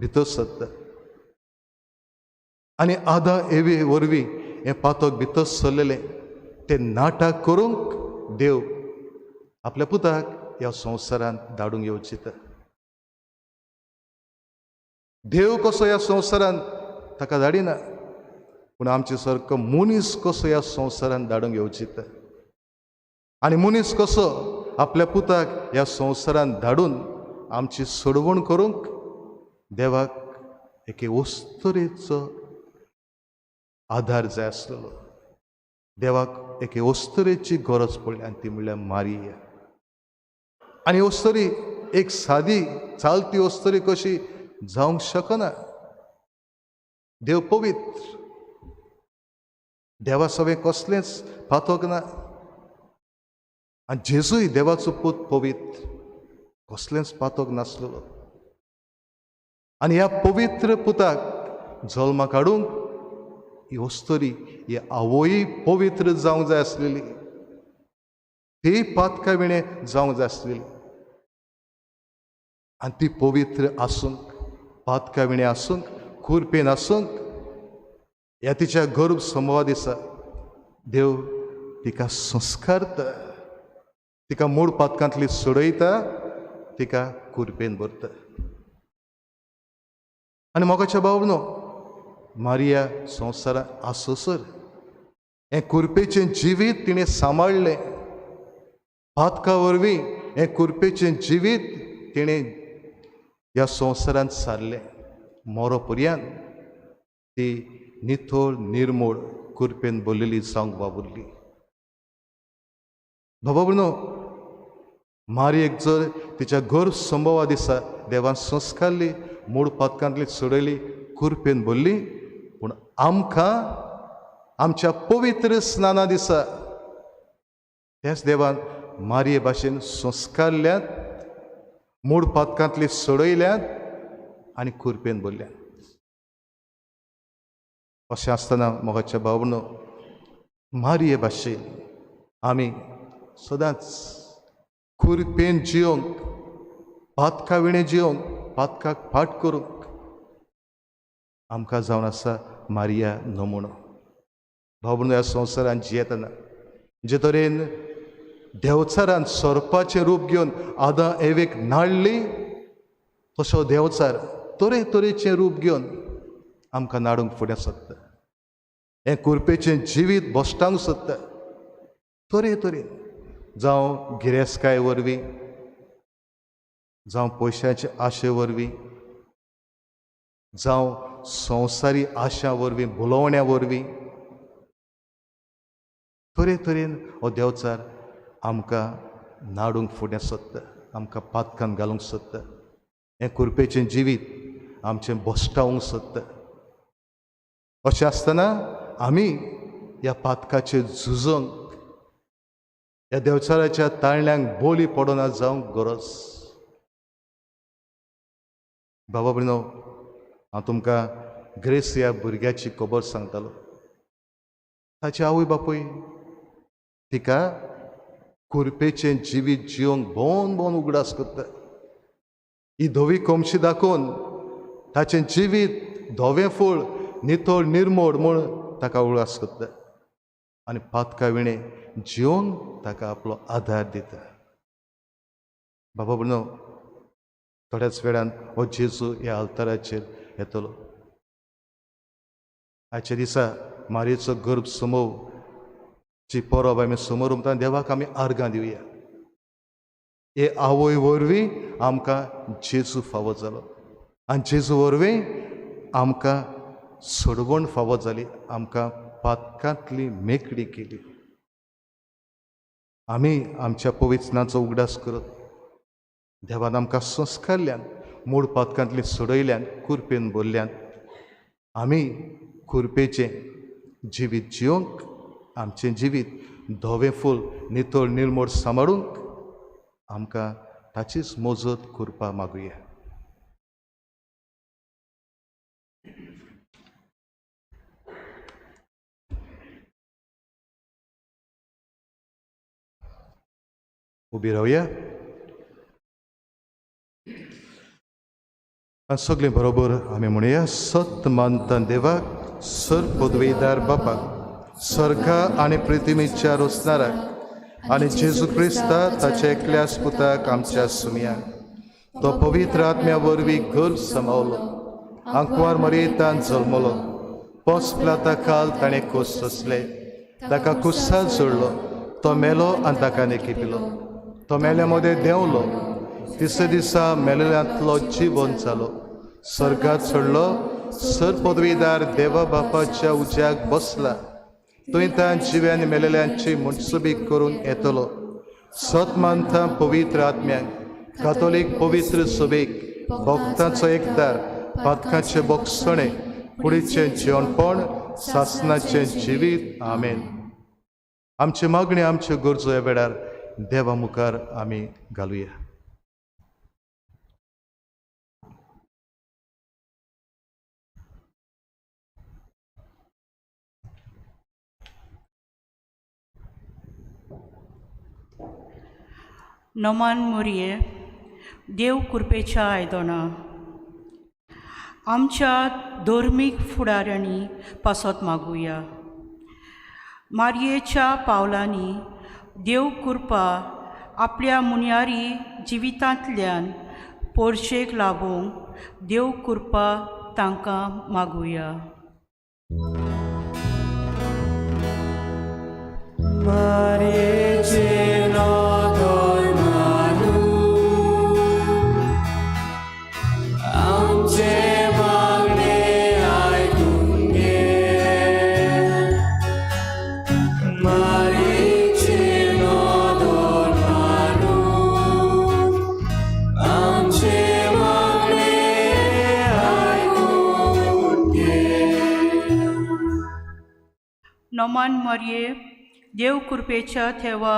[SPEAKER 4] भितर सरता. आनी आदां एवे वरवीं हें पातक भितर सरलेलें तें नाटक करूंक देव आपल्या पुताक ह्या संवसारांत धाडूंक येवचिता. देव कसो ह्या संवसारांत ताका धाडिना, पूण आमचे सारको मनीस कसो ह्या संवसारांत धाडूंक येवचिता. आनी मनीस कसो आपल्या पुताक ह्या संवसारांत धाडून आमची सोडवण करूंक देवाक एके वस्तुरेचो आदार जाय आसलेलो. देवाक एके वस्तुरेची गरज पडली आनी ती म्हणल्यार मारिया. आनी वस्तुरी एक सादी चालती वस्तुरी कशी जावंक शकना. देव पवित्र, देवा सवें कसलेंच पातक ना. आनी जेजूय देवाचो पूत पवित्र, कसलेंच पातक नासलेलो. आनी ह्या पवित्र पुताक जल्माक हाडूंक ही वस्तुरी ही आवय पवित्र जावंक जाय आसलेली, ती पातका विणें जावंक जाय आसलेली. आनी ती पवित्र आसूंक, पातका विणें आसूंक, कुरपेन आसूंक ह्या तिच्या गर्भ संभवा दिसा देव तिका संस्कारता, तिका मूळ पातकांतली सोडयता, तिका कुरपेन भरता. आनी मोगाच्या भावनो, मारिया संवसारांत आसोसर हें कुरपेचें जिवीत तिणें सांबाळ्ळें. पातका वरवीं हें कुरपेचें जिवीत तिणें ह्या संवसारांत सारलें. मोरो पर्यंत ती नितळ निर्मूळ कुरपेन भरलेली जावंक वावुरली. बाबा भयणो, मारयेक जर तिच्या गर्भ संभवा दिसा देवान संस्कारली, मूळ पातकांतली सोडयली, कुरपेन भरली, पूण आमकां आमच्या पवित्र स्नाना दिसा त्याच देवान मारये भाशेन संस्कारल्यात, मूळ पातकांतली सोडयल्यात आनी कुरपेन भरल्यात. अशें आसतना मोगाच्या भावनो, मारये भाशेन आमी सदांच कुरपेन जियोंक, पातका विणें जियोंक, पातकाक फाट करूंक आमकां जावन आसा मारिया नमुनो. भाव भयणो, ह्या संवसारांत जियेतना जे तरेन देवचारान सोरपाचें रूप घेवन आदां एवेक नाडली, तसो देवचार तरेतरेचें रूप घेवन आमकां नाडूंक फुडें सोदता, हें कुरपेचें जिवीत भश्टावंक सोदता तरेतरेन, जावं गिरेस्तकाय वरवीं, जावं पयशांचे आशे वरवीं, जावं संवसारी आशा वरवीं, भुलोवण्या वरवीं, तरेतरेन हो देवचार आमकां नाडूंक फुडें सोदता, आमकां पातकान घालूंक सोदता. हें कुरपेचें जिवीत आमचें भश्टावंक सोदता. अशें आसतना आमी ह्या पातकाचेर झुजोंक, ह्या देवचाराच्या ताळण्यांक बोली पडना जावंक गरज. बाबा भयणो, हांव तुमकां ग्रेस ह्या भुरग्याची खबर सांगतालो. ताची आवय बापूय तिका कुरपेचें जिवीत जिवंक भोवन भोवन उगडास करता. ही धवी कोमशी दाखोवन ताचें जिवीत धवें फूळ नितळ निर्मोड म्हूण ताका उगडास करता आनी पातका विणें जिवंक ताका आपलो आदार दिता. बाबा भयणो, थोड्याच वेळान हो जेजू ह्या आल्ताराचेर येतलो. आयच्या दिसा मारयेचो गर्भ समोव जी परब आमी समोर उमता, देवाक आमी आर्गां दिवया. हे आवय वरवीं आमकां जेजू फावो जालो आनी जेजू वरवीं आमकां सोडवण फावो जाली, आमकां पातकांतली मेकळी केली. आमी आमच्या पवित्रणाचो उगडास करत देवान आमकां संस्कारल्यान, मूळ पातकांतली सोडयल्यान, कुरपेन भरल्यान आमी कुरपेचें जिवीत जिवंक, आमचें जिवीत धवें फूल नितळ निर्मोड सांबाळूंक आमकां ताचीच मजत करपा मागुया. उबी रावया आनी सगळीं बरोबर आमी म्हणया, सत मानता देवाक, सर पदवीदार बापाक, सर्गा आनी पृथ्वीच्या रोसणाराक आनी जेजू क्रिस्ता ताच्या एकल्याच पुताक आमच्या सुमयाक, तो पवित्र आत्म्या वरवीं गर्भ समावलो, आंकवार मरयेतान जल्मलो, पोस प्लाता खाल ताणें कोस सोंसले, ताका कुस्सार जोडलो, तो मेलो आनी ताका नेकिपिलो, तो मेल्या मदें देंवलो, तिसऱ्या दिसा मेलेल्यांतलो जिवन जालो, सर्गात सोडलो, सर पदवीदार देवा बापाच्या उज्याक बसला, थंय त्या जिव्यान मेलेल्यांची मनसुबी करून येतलो. सत मानता पवित्र आत्म्याक, कातोलीक पवित्र सभेक, भक्तांचो एकदार, पातकाचें बोगसणें, कुडीचें जेवणपण, सासनाचें जिवीत. आमेन. आमची मागणी, आमच्यो गरजो ह्या वेळार देवा मुखार आमी घालुया.
[SPEAKER 8] नमान मोरये, देव कुरपेच्या आयदनां आमच्या धर्मीक फुडाऱ्यांनी पासत मागुया. मारयेच्या पावलांनी देव कृपा आपल्या मुन्यारी जिवितांतल्यान पोरशेक लाबोवंक देव कृपा तांकां मागुया. नमान मरये, देव कृपेच्या थेवा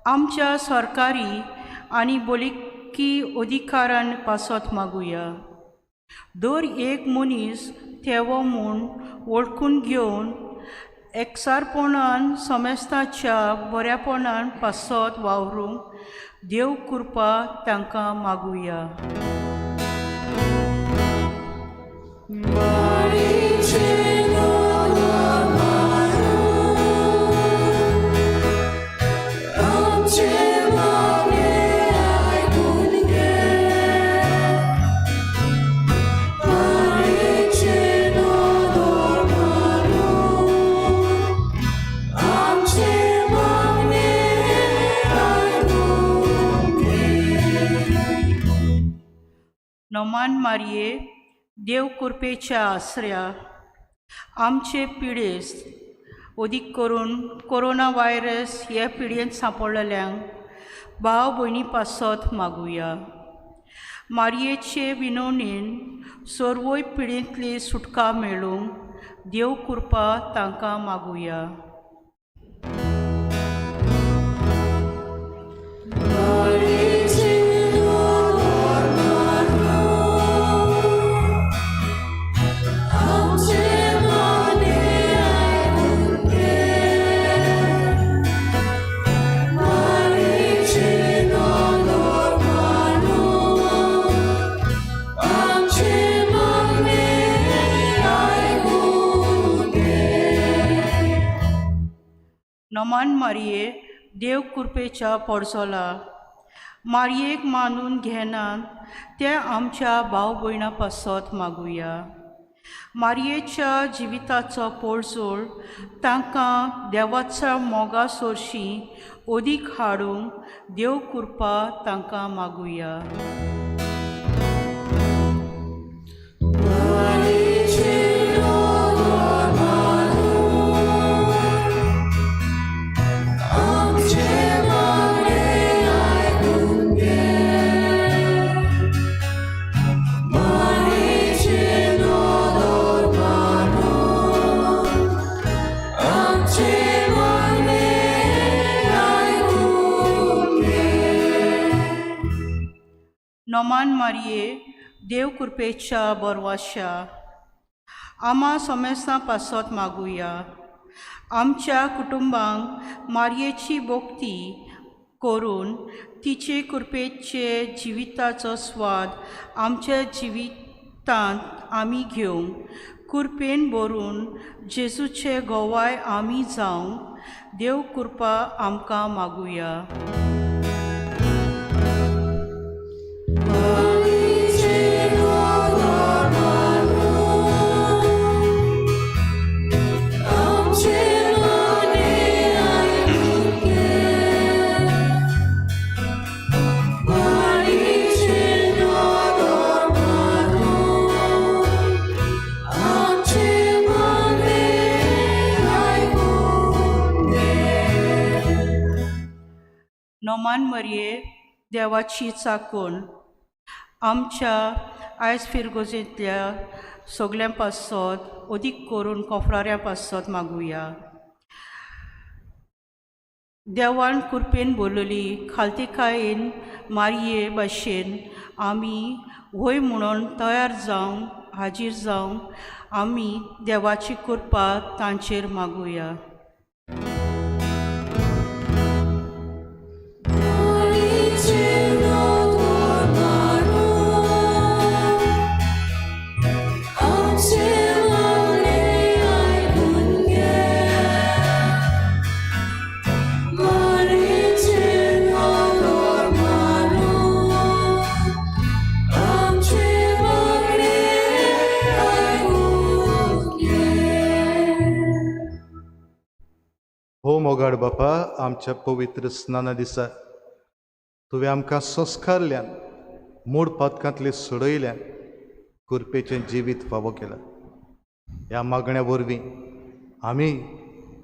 [SPEAKER 8] आमच्या सरकारी आनी बोलिकी अधिकारान पासत मागुया. दर एक मनीस थेवो म्हूण वळखून घेवन एकसारपणान समेस्ताच्या बऱ्यापणान पासत वावरूंक देव कृपा तांकां मागुया. नमान मारये, देव कृपेच्या आसऱ्या आमचे पिडेस्त अदीक करून कोरोना व्हायरस हे पिडयेंत सांपडलेल्यांक भाव भयणी पासत मागुया. मारयेचे विनवणेन सर्वय पिडेंतली सुटका मेळूंक देव कृपा तांकां मागुया. नमान मारये देव कृपेच्या पोरसोला मारयेक मानून घेनात ते आमच्या भाव भयणां पासत मागुया. मारयेच्या जिविताचो पोळजोळ तांकां देवाच्या मोगा सोरशी ओदीक हाडूंक देव कृपा तांकां मागुया. नमान मारये देव कृपेच्या बरवाशा आमा सोमेस्तां पासत मागुया. आमच्या कुटुंबांक मारयेची भक्ती करून तिचे कृपेचे जिविताचो स्वाद आमच्या जिवितांत आमी घेवंक कृपेन भरून जेजूचे गोवाय आमी जावंक देव कृपा आमकां मागुया. नमान मरये देवाची चाकून आमच्या आयज फिरगोजेंतल्या सगल्यां पासत अदीक करून कोफराऱ्यां पासत मागुया. देवान कृपेन बोलली खालतीकायेन मारये भाशेन आमी वय म्हणून तयार जावंक हाजीर जावंक आमी देवाची कृपा तांचेर मागुया.
[SPEAKER 4] हो मोगाड बापा, आमच्या पवित्र स्नाना दिसा तुवें आमकां संस्कारल्यान मूड पातकांतले सोडयल्यान कृपेचें जिवीत फावो केलां. ह्या मागण्या वरवीं आमी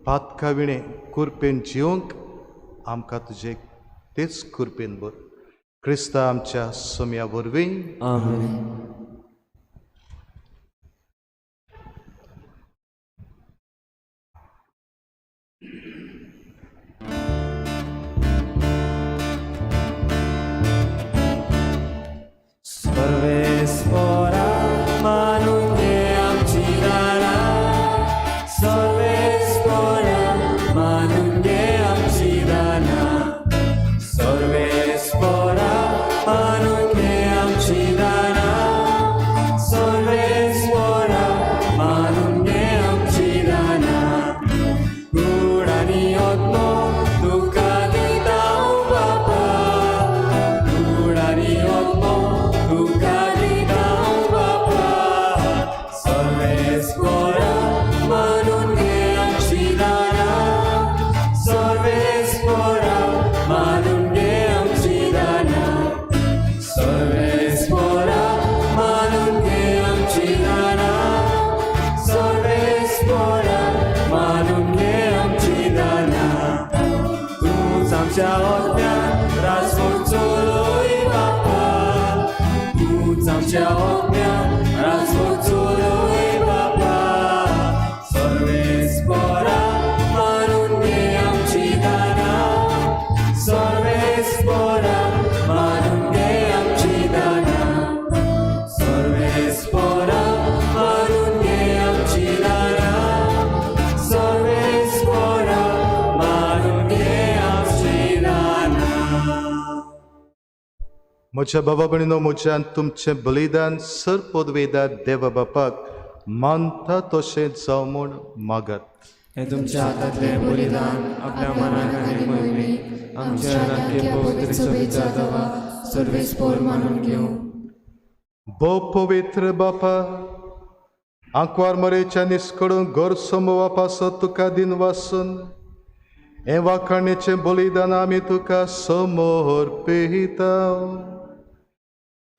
[SPEAKER 4] पातका विणें कृपेन जिवंक आमकां तुजे तेच कृपेन भर. क्रिस्ता आमच्या सोम्या वरवीं.
[SPEAKER 3] आमेन. सर्वेस्पोरा मानून घे आमची दारां, सर्वेस्पोरा मानून घे आमची दारां, सर्वेस्पोरा मानून घे आमची दारां, सर्वेस्पोरा मानून घे आमची दारां. गूड आनी ओतनो तुका दिता बापा, गूड आनी ओतनो तुका दिता बापा, सर्वेस्पोरा मानून घे आमची दारां, सर्वेस्पोरा मानून घे आमची दारां, सर्वेस्पोरा मानून घे आमची दारां, सर्वेस्पोरा मानून घे आमची दारां. तूंच आमच्या ओत्यान राजवट चलय बापा, तुज्या हुकम्यान राजवट चलय बापा. सर्वेस्परा मानून घे आमची दानां, सर्वेस्परा मानून घे आमची दानां, सर्वेस्परा मानून घे आमची दानां, सर्वेस्परा मानून घे आमची दानां.
[SPEAKER 4] म्हज्या बाबा भयणीनो, म्हज्यान तुमचें बलिदान सर पदवेदार देवा बापाक मानता तशें जावं म्हूण मागात.
[SPEAKER 3] हें तुमच्या हातांतलें बलिदान आपल्या मनाक आनी मोहिमेक आमच्या राखी पवित्र सभेच्या देवा सर्वेस्पोर मानून घेवं.
[SPEAKER 4] भोव पवित्र बापा, आंकवार मरेच्या निस्कडून घर समोवा पासत तुका दिन वासून हें वाखाणेचें बलिदान आमी तुका समोर पेयता.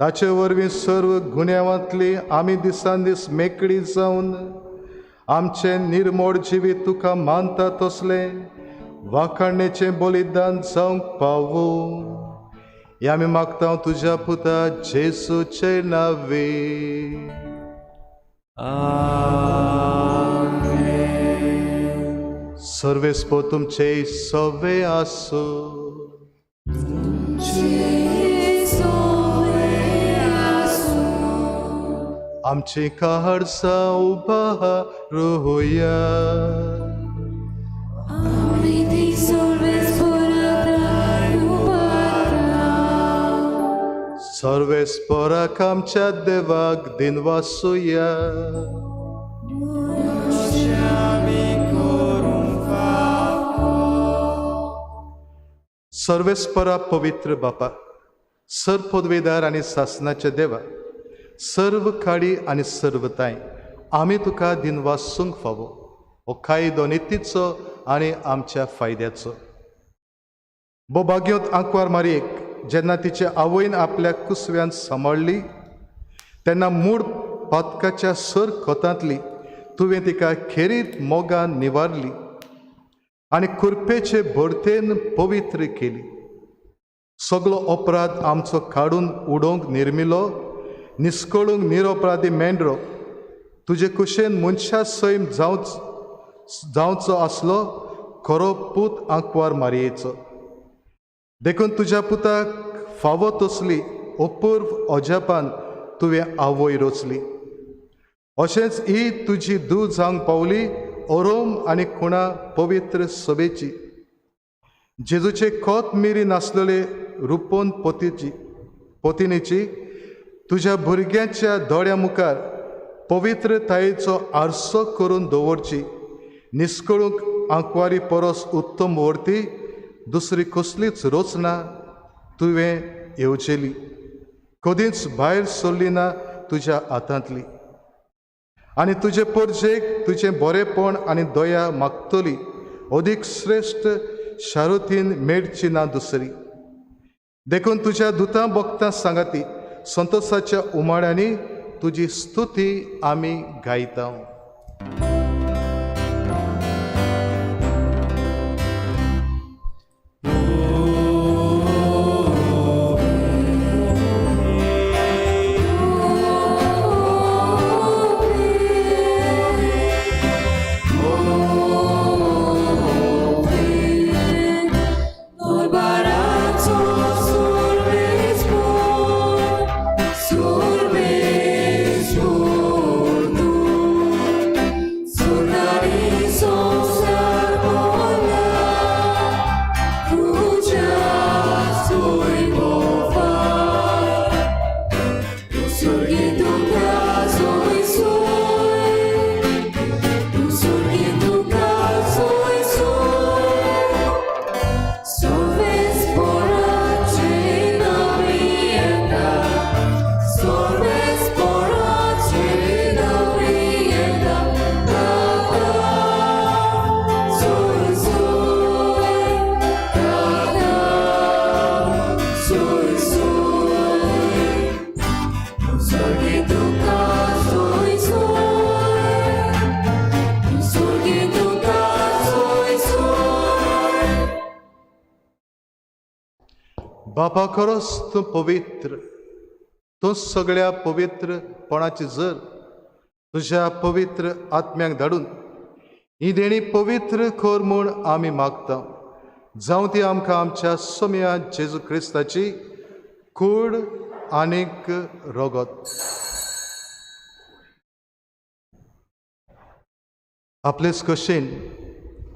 [SPEAKER 4] ताचे वरवीं सर्व गुन्यांवांतली आमी दिसान दीस मेकळी जावन आमचें निर्मोड जिवीत तुका मानता तसलें वाखाणेचें बलिदान जावंक पावूं. हें आमी मागता तुज्या पुता जेसूचे नांवे. सर्वेस्पो तुमचे सवे आसूं. आमची काळजां उबारुया. सर्वेस्पराक आमच्या देवाक दिनवासुया. सर्वेस्परा पवित्र बापा, सर पदवेदार आनी सासनाच्या देवा, सर्व काडी आनी सर्वताय आमी तुका दिनवासूंक फावो हो कायदो नितीचो आनी आमच्या फायद्याचो. बोभाग्योत आंकवार मारयेक जेन्ना तिचे आवयन आपल्या कुसव्यान सांबाळ्ळी तेन्ना मूळ पातकाच्या सर खतांतली तुवें तिका खेरीत मोगान निवारली आनी कुरपेचे भरतेन पवित्र केली. सगलो अपराध आमचो काडून उडोवंक निर्मिलो, निस्कळूंक निरपराधी मेंढरो तुजे कुशेन मनशा सैम जावचो आसलो खरो पूत आंकवार मारयेचो. देखून तुज्या पुताक फावो तसली अपूर्व अजापान तुवें आवय रचली. अशेंच ही तुजी धूव जावंक पावली ओरोम आनी खुणा पवित्र सभेची, जेजूचे खोत मिरी नासलेले रुपोन पोतिनीची, तुज्या भुरग्यांच्या दोळ्या मुखार पवित्रतायेचो आरसो करून दवरची, निस्कळूंक आंकवारी परस उत्तम व्हरती दुसरी कसलीच रचना तुवें येवचेली, कदींच भायर सरली ना तुज्या हातांतली. आनी तुजे परजेक तुजें बरेपण आनी दया मागतली अदीक श्रेश्ठ शारुतीन मेळची ना दुसरी. देखून तुज्या दुतां भक्तां सांगाती संतोषाच्या उमाळ्यांनी तुजी स्तुती आमी गायता. बापा खरोच तूं पवित्र, तूं सगळ्या पवित्रपणाची जर तुज्या पवित्र आत्म्याक धाडून ही देणी पवित्र कर म्हूण आमी मागता. जावं ती आमकां आमच्या सोम्या जेजू क्रिस्ताची कूड आनीक रगत. आपलेच कशेन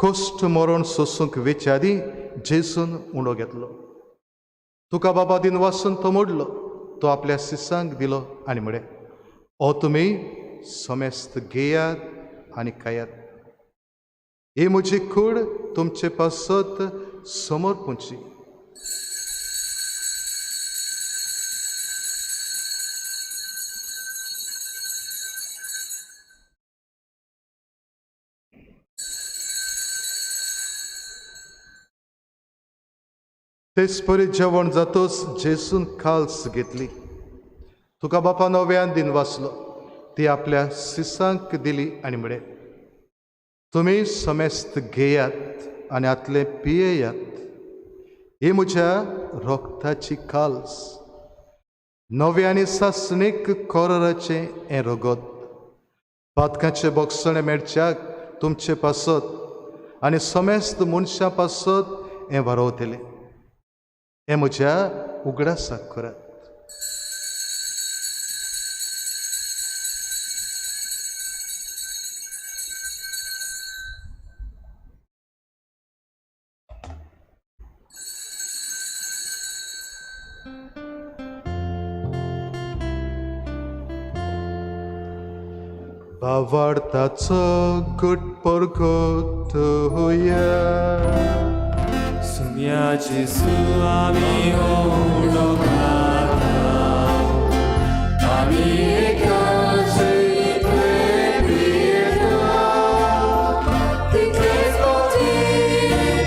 [SPEAKER 4] कश्ट मरण सोसूंक वेचे आदीं जेजून उंडो घेतलो. तुका बाबा दिन वासून तो मोडलो, तो आपल्या सिसांक दिलो आनी म्हळें, ओ तुमी समेस्त घेयात आनी खायात, ही म्हजी कूड तुमचे पासत समर्पूची. तेच परी जेवण जातच जेजून काल्स घेतली, तुका बापा नव्यान दिन वाचलो, ती आपल्या सिसांक दिली आनी म्हळें, तुमी समेस्त घेयात आनी आतलें पियेयात, ही म्हज्या रोगताची काल्स, नव्या आनी सासणीक कोराचें हें रगत, पातकाचें बोगसणें मेळच्याक तुमचे पासत आनी समेस्त मनशां पासत हें वारोवतलें. हें म्हज्या उगडासाक करात. भावार्थाचो गुट परगट होया.
[SPEAKER 3] सुम्या जेजू आमी उडो घालता, आमी एकाच इतले पियेता, तितलेच फावटी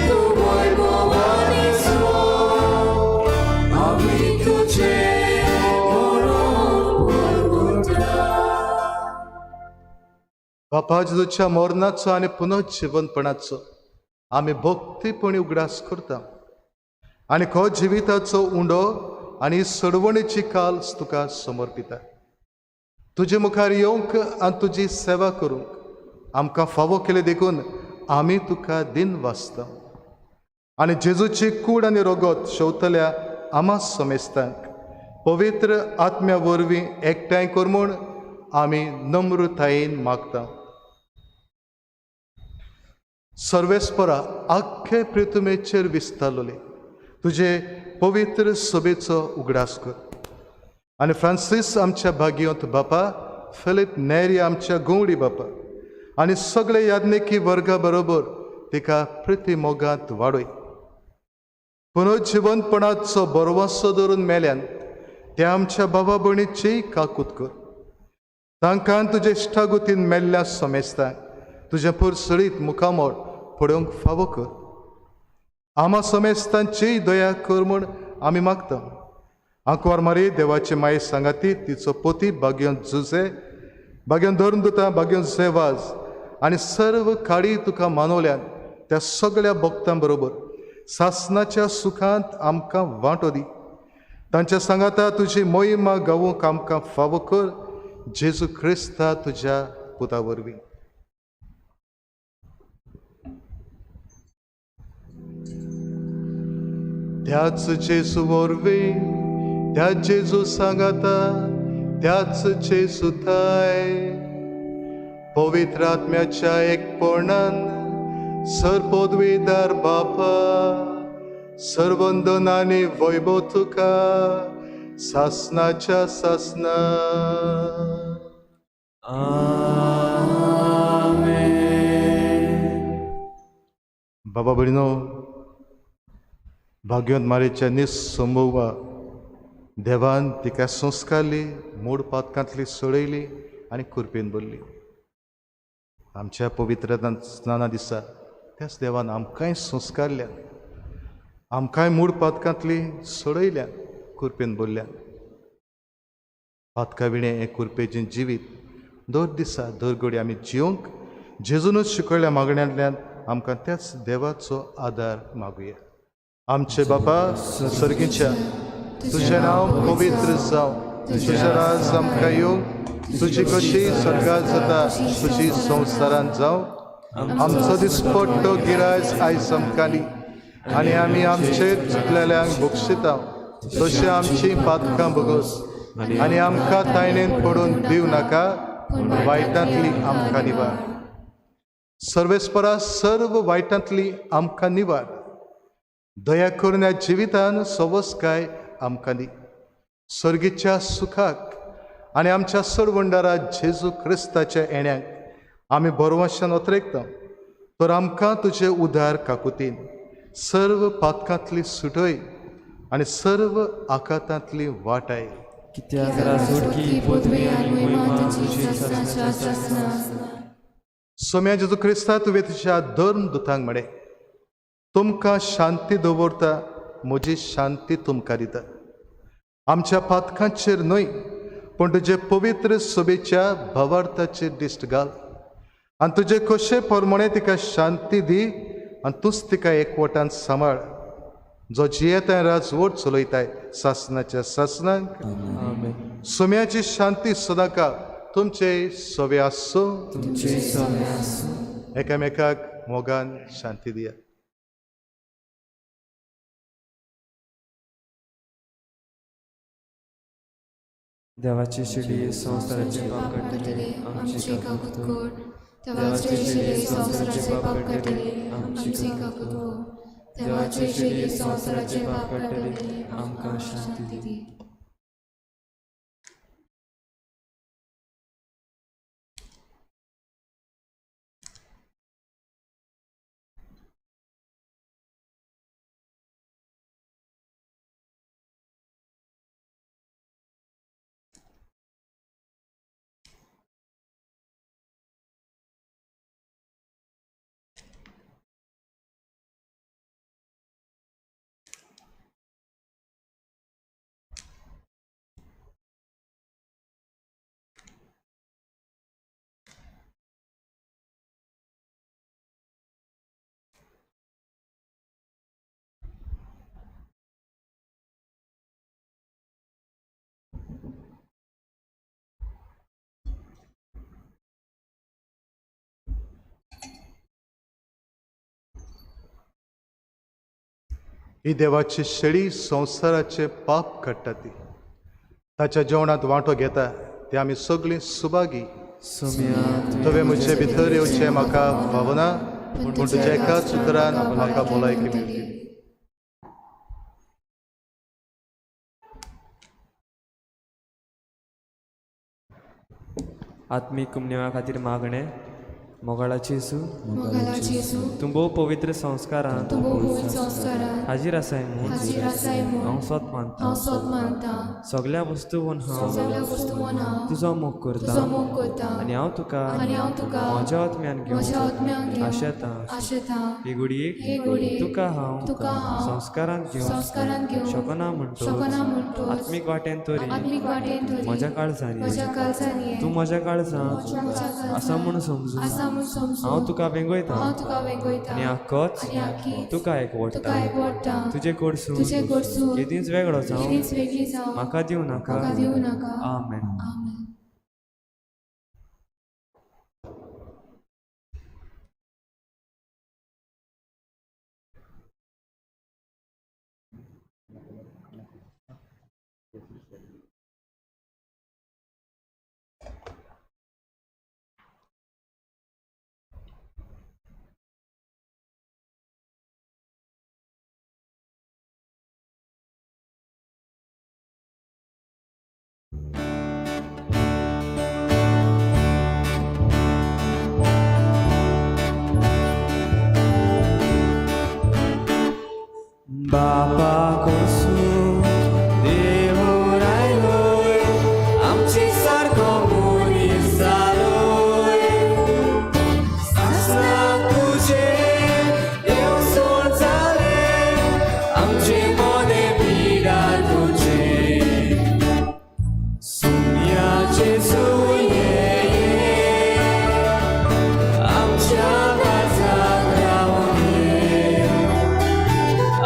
[SPEAKER 3] तूं वैभवानी सोड, आमी तुजें मरण परगटा.
[SPEAKER 4] बापा जेजूच्या मरणाचो आनी पुनर्जिवनपणाचो आमी भक्तीपणी उगडास करता आनी खो जिविताचो उंडो आनी सडवणीची काल्स तुका समर्पिता. तुजे मुखार येवंक आनी तुजी सेवा करूंक आमकां फावो केले देखून आमी तुका दिन वाचता. आनी जेजूची कूड आनी रगत शेवतल्या आमा समेस्तांक पवित्र आत्म्या वरवीं एकठांय कर म्हूण आमी नम्रतायेन मागता. सर्वेस्परा आख्खे पृथ्वीचेर विस्तारलोले तुजे पवित्र सभेचो उगडास कर आनी फ्रांसीस आमच्या भाग्यवंत बापा, फिलीप नेरी आमच्या गवडी बापा आनी सगळे याज्ञिकी वर्गा बरोबर तिका प्रिती मोगांत वाडय. पुनर्जिवनपणाचो बरवासो धरून मेल्यान त्या आमच्या बाबा भयणीचीय काकूत कर. तांकां तुजे इश्टागुतीन मेल्ल्या समेस्तांक तुजें पुरसळीत मुखामळ पळोवंक फावो कर. आमा समेस्तांचीय दया कर म्हूण आमी मागता. आंकवार मारी देवाचे माये सांगाती तिचो पोती भाग्यवंत जुजे, भाग्यवंत धर्मदुता, भाग्यवंत सेवाज आनी सर्व काळी तुका मानवल्यान त्या सगळ्या भक्तां बरोबर सासनाच्या सुखांत आमकां वांटो दी. तांच्या सांगाता तुजी मोहिमा गावूंक आमकां फावो कर, जेजू क्रिस्ता तुज्या पुता वरवीं. त्याच जेजू वरवीं, त्याच जेजू सांगाता, त्याच जेजू थाय पवित्र आत्म्याच्या एकपणान सर्वपदवीदार बापा, सर्वंदन आनी वैभव तुका सासनाच्या सासना.
[SPEAKER 3] आमेन.
[SPEAKER 4] बाबा भयणीनो, भाग्यवंत मारेच्या निसंभवा देवान तिका संस्कारली, मूड पातकांतली सोडयली आनी कुरपेन भरली. आमच्या पवित्र स्नाना दिसा त्याच देवान आमकांय संस्कारल्या, आमकांय मूड पातकांतली सोडयल्या, कुरपेन भरल्या. पातका विणें हें कुरपेचें जिवीत दर दिसा दर घडी आमी जिवंक जेजूनच शिकयल्या मागण्यांतल्यान आमकां त्याच देवाचो आदार मागुया. आमचे बापा सर्गीच्या, तुजें नांव पवित्र जावं, तुजें राज आमकां येवं, तुजी कशी स्वर्गात जाता तुजी संवसारांत जावं. आमचो दिसपट्टो गिरायज आयज आमकां दी आनी आमी आमचे चुकलेल्यांक बक्षिता तशें आमची पातकां भोगोस आनी आमकां तायणेन पडून दिवं नाका, पूण वायटांतली आमकां निवार. सर्वेस्परा सर्व वायटांतली आमकां निवार. दया करून ह्या जिवितान सवसकाय आमकां दी. सर्गीच्या सुखाक आनी आमच्या सरवंडारा जेजू क्रिस्ताच्या येण्याक आमी बरवशान ओतरेकता. तर आमकां तुजे उदार काकुतीन सर्व पातकांतली सुटय आनी सर्व आकातांतली वाटाय.
[SPEAKER 3] कित्याक राजवटकी पदवी आनी महिमा तुजी सासणाच्या सासणाक.
[SPEAKER 4] सोम्या जेजू क्रिस्ता, तुवें तुज्या धर्म दुतांक म्हळें, तुमकां शांती दवरता, म्हजी शांती तुमकां दिता. आमच्या पातकांचेर न्हय पूण तुजे पवित्र सभेच्या भावार्थाचेर दिश्ट घाल आनी तुजे कशे प्रमाणे तिका शांती दी आनी तूंच तिका एकवटान सांबाळ, जो जियेताय राजवट चलयताय सासणाच्या सासणाक.
[SPEAKER 3] आमेन.
[SPEAKER 4] सोम्याची शांती सदांकाळ तुमचे सवे आसूं.
[SPEAKER 3] तुमचे सवे आसूं.
[SPEAKER 4] एकामेकाक मोगान शांती दिया.
[SPEAKER 3] देवाची शिडी संवसाराचे पाप काडटले, आमची काकूत कर.
[SPEAKER 9] देवाचे शिले संवसाराचे पाप काडटले, आमची काकूत कर. देवाचे शिले संवसाराचे पाप काडटले,
[SPEAKER 3] आमकां शांती दी.
[SPEAKER 4] ही देवाची शेळी संवसाराचे पाप काडटा ती ताच्या जेवणांत वांटो घेता ते आमी सगळीं सुभागी. तुवें म्हजे भितर येवचें म्हाका फावना, पूण तुज्या एकाच उतरान म्हाका भलायकी मेळटली.
[SPEAKER 3] आत्मीक कुमनेवा खातीर मागणें. मोगाळाची जेजू, तूं भोव पवित्र संस्कारांत हाजीर आसाय म्हूण हांव सोत मानता. सगल्या वस्तूवन हांव तुजो मोग करता आनी हांव तुका म्हज्या आत्म्यान घेवन आशेता. हे घडयेक तुका हांव संस्कारांत घेवन शकना म्हणटो आत्मीक वाटेन तरी म्हज्या काळजांनी तूं म्हज्या काळजांत आसा म्हूण समजून हांव तुका वेंगयता आनी आख्खोच तुका एकवटता. तुजे कडसून केदींच वेगळो जावं म्हाका दिवं नाका. आमेन.
[SPEAKER 10] बापा कोसू देव रायलोय आमचे सारको मनीस जालोय. सासणा तुजे देवसोण जालें आमचे मोने पिडा तुजे. सुम्या जेजू ये ये आमच्या काळजाक रावून ये,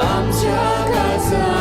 [SPEAKER 10] आमच्या काळजाक.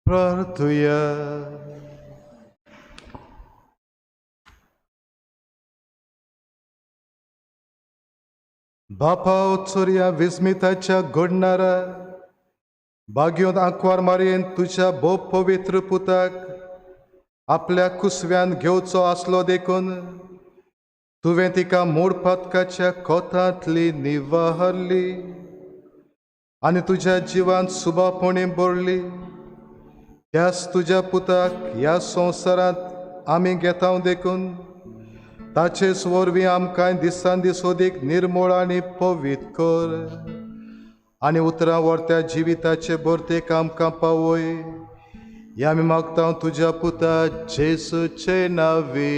[SPEAKER 4] प्रार्थुया. बापा उत्सुर्या विस्मिताच्या घडणारा बागयोन आंकवार मारयेन तुज्या भोव पवित्र पुताक आपल्या कुसव्यान घेवचो आसलो देखून तुवें तिका मूड पातकाच्या कोतांतली निवारली आनी तुज्या जिवान सुबापणी भरली. त्याच तुज्या पुताक ह्या संवसारांत आमी घेता देखून ताचेच वरवीं आमकां दिसान दीस अदीक निर्मळ आनी पवित्र कर आनी उतरां व्हरत्या जिविताचे भरतेक आमकां पावय. ह्या आमी मागता तुज्या पुता जेसूचे नांवे.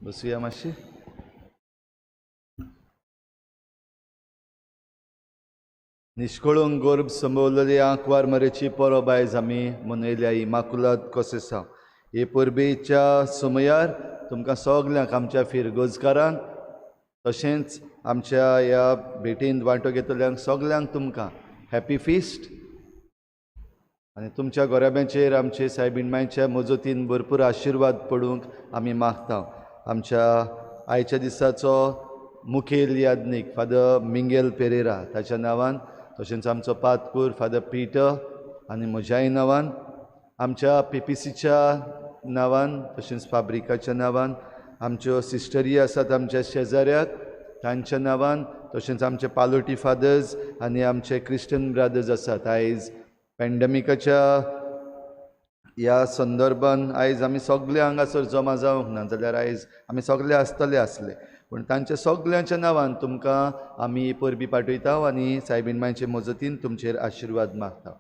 [SPEAKER 2] बसुया मातशी. निष्कळूंक गर्भ संभवलेली आंकवार मरेची परब आयज आमी मनयल्या इमाकुलाद कोसेसांव. हे परबेच्या समयार तुमकां सगल्यांक आमच्या फिरगोजकारांक तशेंच आमच्या ह्या भेटीन वांटो घेतल्यांक सगल्यांक तुमकां हॅपी फिस्ट आनी तुमच्या गोराब्यांचेर आमचे सायबीण मांयच्या मजतीन भरपूर आशिर्वाद पडूंक आमी मागता. आमच्या आयच्या दिसाचो मुखेल याज्ञीक फादर मिंगेल पेरेरा ताच्या नांवान, तशेंच आमचो पादकूर फादर पीटर आनी म्हज्याय नांवान, आमच्या पीपीसीच्या नांवान, तशेंच फाब्रिकाच्या नांवान, आमच्यो सिस्टरी आसात आमच्या शेजाऱ्याक तांच्या नांवान, तशेंच आमचे पालोटी फादर्स आनी आमचे क्रिश्चन ब्रादर्स आसात. आयज पॅन्डमिकाच्या ह्या संदर्भान आयज आमी सगळे हांगासर जमा जावंक ना, जाल्यार आयज आमी सगळे आसतले आसले, पूण तांच्या सगळ्यांच्या नांवान तुमकां आमी परबी पाठयता आनी सायबीण मांयचे मजतीन तुमचेर आशिर्वाद मागता.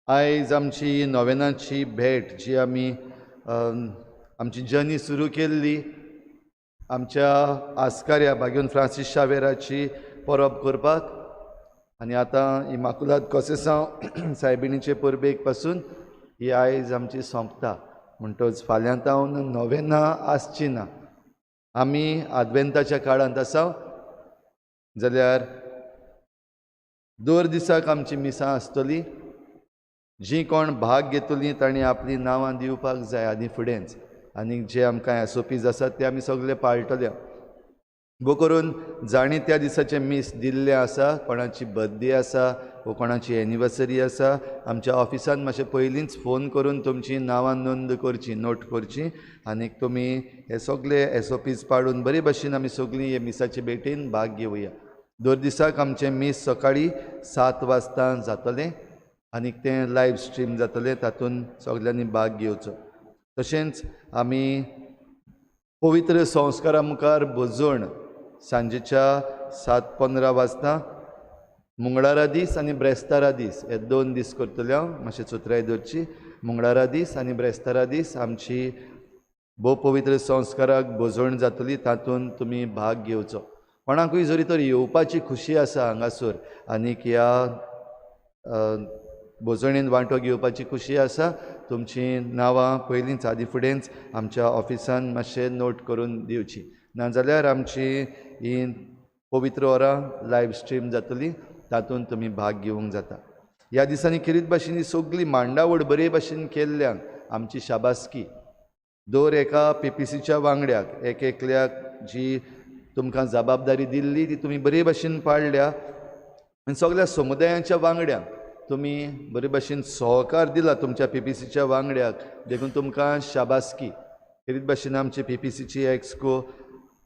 [SPEAKER 2] आयज आमची नोवेनाची भेट जी आमी आमची जर्नी सुरू केल्ली आमच्या आस्कार्या बागेवन फ्रांसीस शावेराची परब करपाक, आनी आतां इमाकुलाद कोसेसांव सायबिणीचे परबेक पासून ही आयज आमची सोंपता. म्हणटच फाल्यां तावन नोवेना आसची ना, आमी आदवेंताच्या काळांत आसा, जाल्यार दर दिसाक आमची मिसां आसतली. जी कोण भाग घेतली तांणी आपलीं नांवां दिवपाक जाय आनी फुडेंच, आनी जे आमकां एसओपीज आसात ते आमी सगळे पाळटले. भोव करून जांणी त्या दिसाचें मीस दिल्लें आसा, कोणाची बर्थडे आसा वो कोणाची एनिवर्सरी आसा, आमच्या ऑफिसान मातशें पयलींच फोन करून तुमचीं नांवां नोंद करची, नोट करची, आनी तुमी हे सगळे एसओपीज पाळून बरे भशेन आमी सगळीं हे मिसाचे भेटीन भाग घेवया. दर दिसाक आमचें मीस सकाळीं 7 वाजता जातलें आनी तें लायव स्ट्रीम जातलें, तातूंत सगळ्यांनी भाग घेवचो. तशेंच आमी पवित्र संस्कारा मुखार भजण सांजेच्या 7:15 वाजता मंगळारा दीस आनी ब्रेस्तारा दीस हे 2 दीस करतले हांव, मातशें चतुराय दवरची. मंगळारा दीस आनी ब्रेस्तारा दीस आमची भोव पवित्र संस्काराक भजण जातली, तातूंत तुमी भाग घेवचो. कोणाकूय जरी तर येवपाची खुशी आसा हांगासर आनीक ह्या भोजणेन वांटो घेवपाची खुशी आसा, तुमची नांवां पयलींच आदी फुडेंच आमच्या ऑफिसान मातशें नोट करून दिवची, नाजाल्यार आमची ही पवित्र वरां लायव स्ट्रीम जातली, तातूंत तुमी भाग घेवंक जाता. ह्या दिसांनी खेरीत भाशेन सगळी मांडावळ बरे भाशेन केल्ल्यान आमची शाबासकी दर एका पीपीसीच्या वांगड्याक, एक एकल्याक जी तुमकां जबाबदारी दिल्ली ती तुमी बरे भाशेन पाळ्ळ्या, आनी सगळ्या समुदायांच्या वांगड्यांक तुमी बरे भाशेन सहकार दिला तुमच्या पीपीसीच्या वांगड्याक, देखून तुमकां शाबासकी. खेरीत भाशेन आमची पीपीसीची एक्सको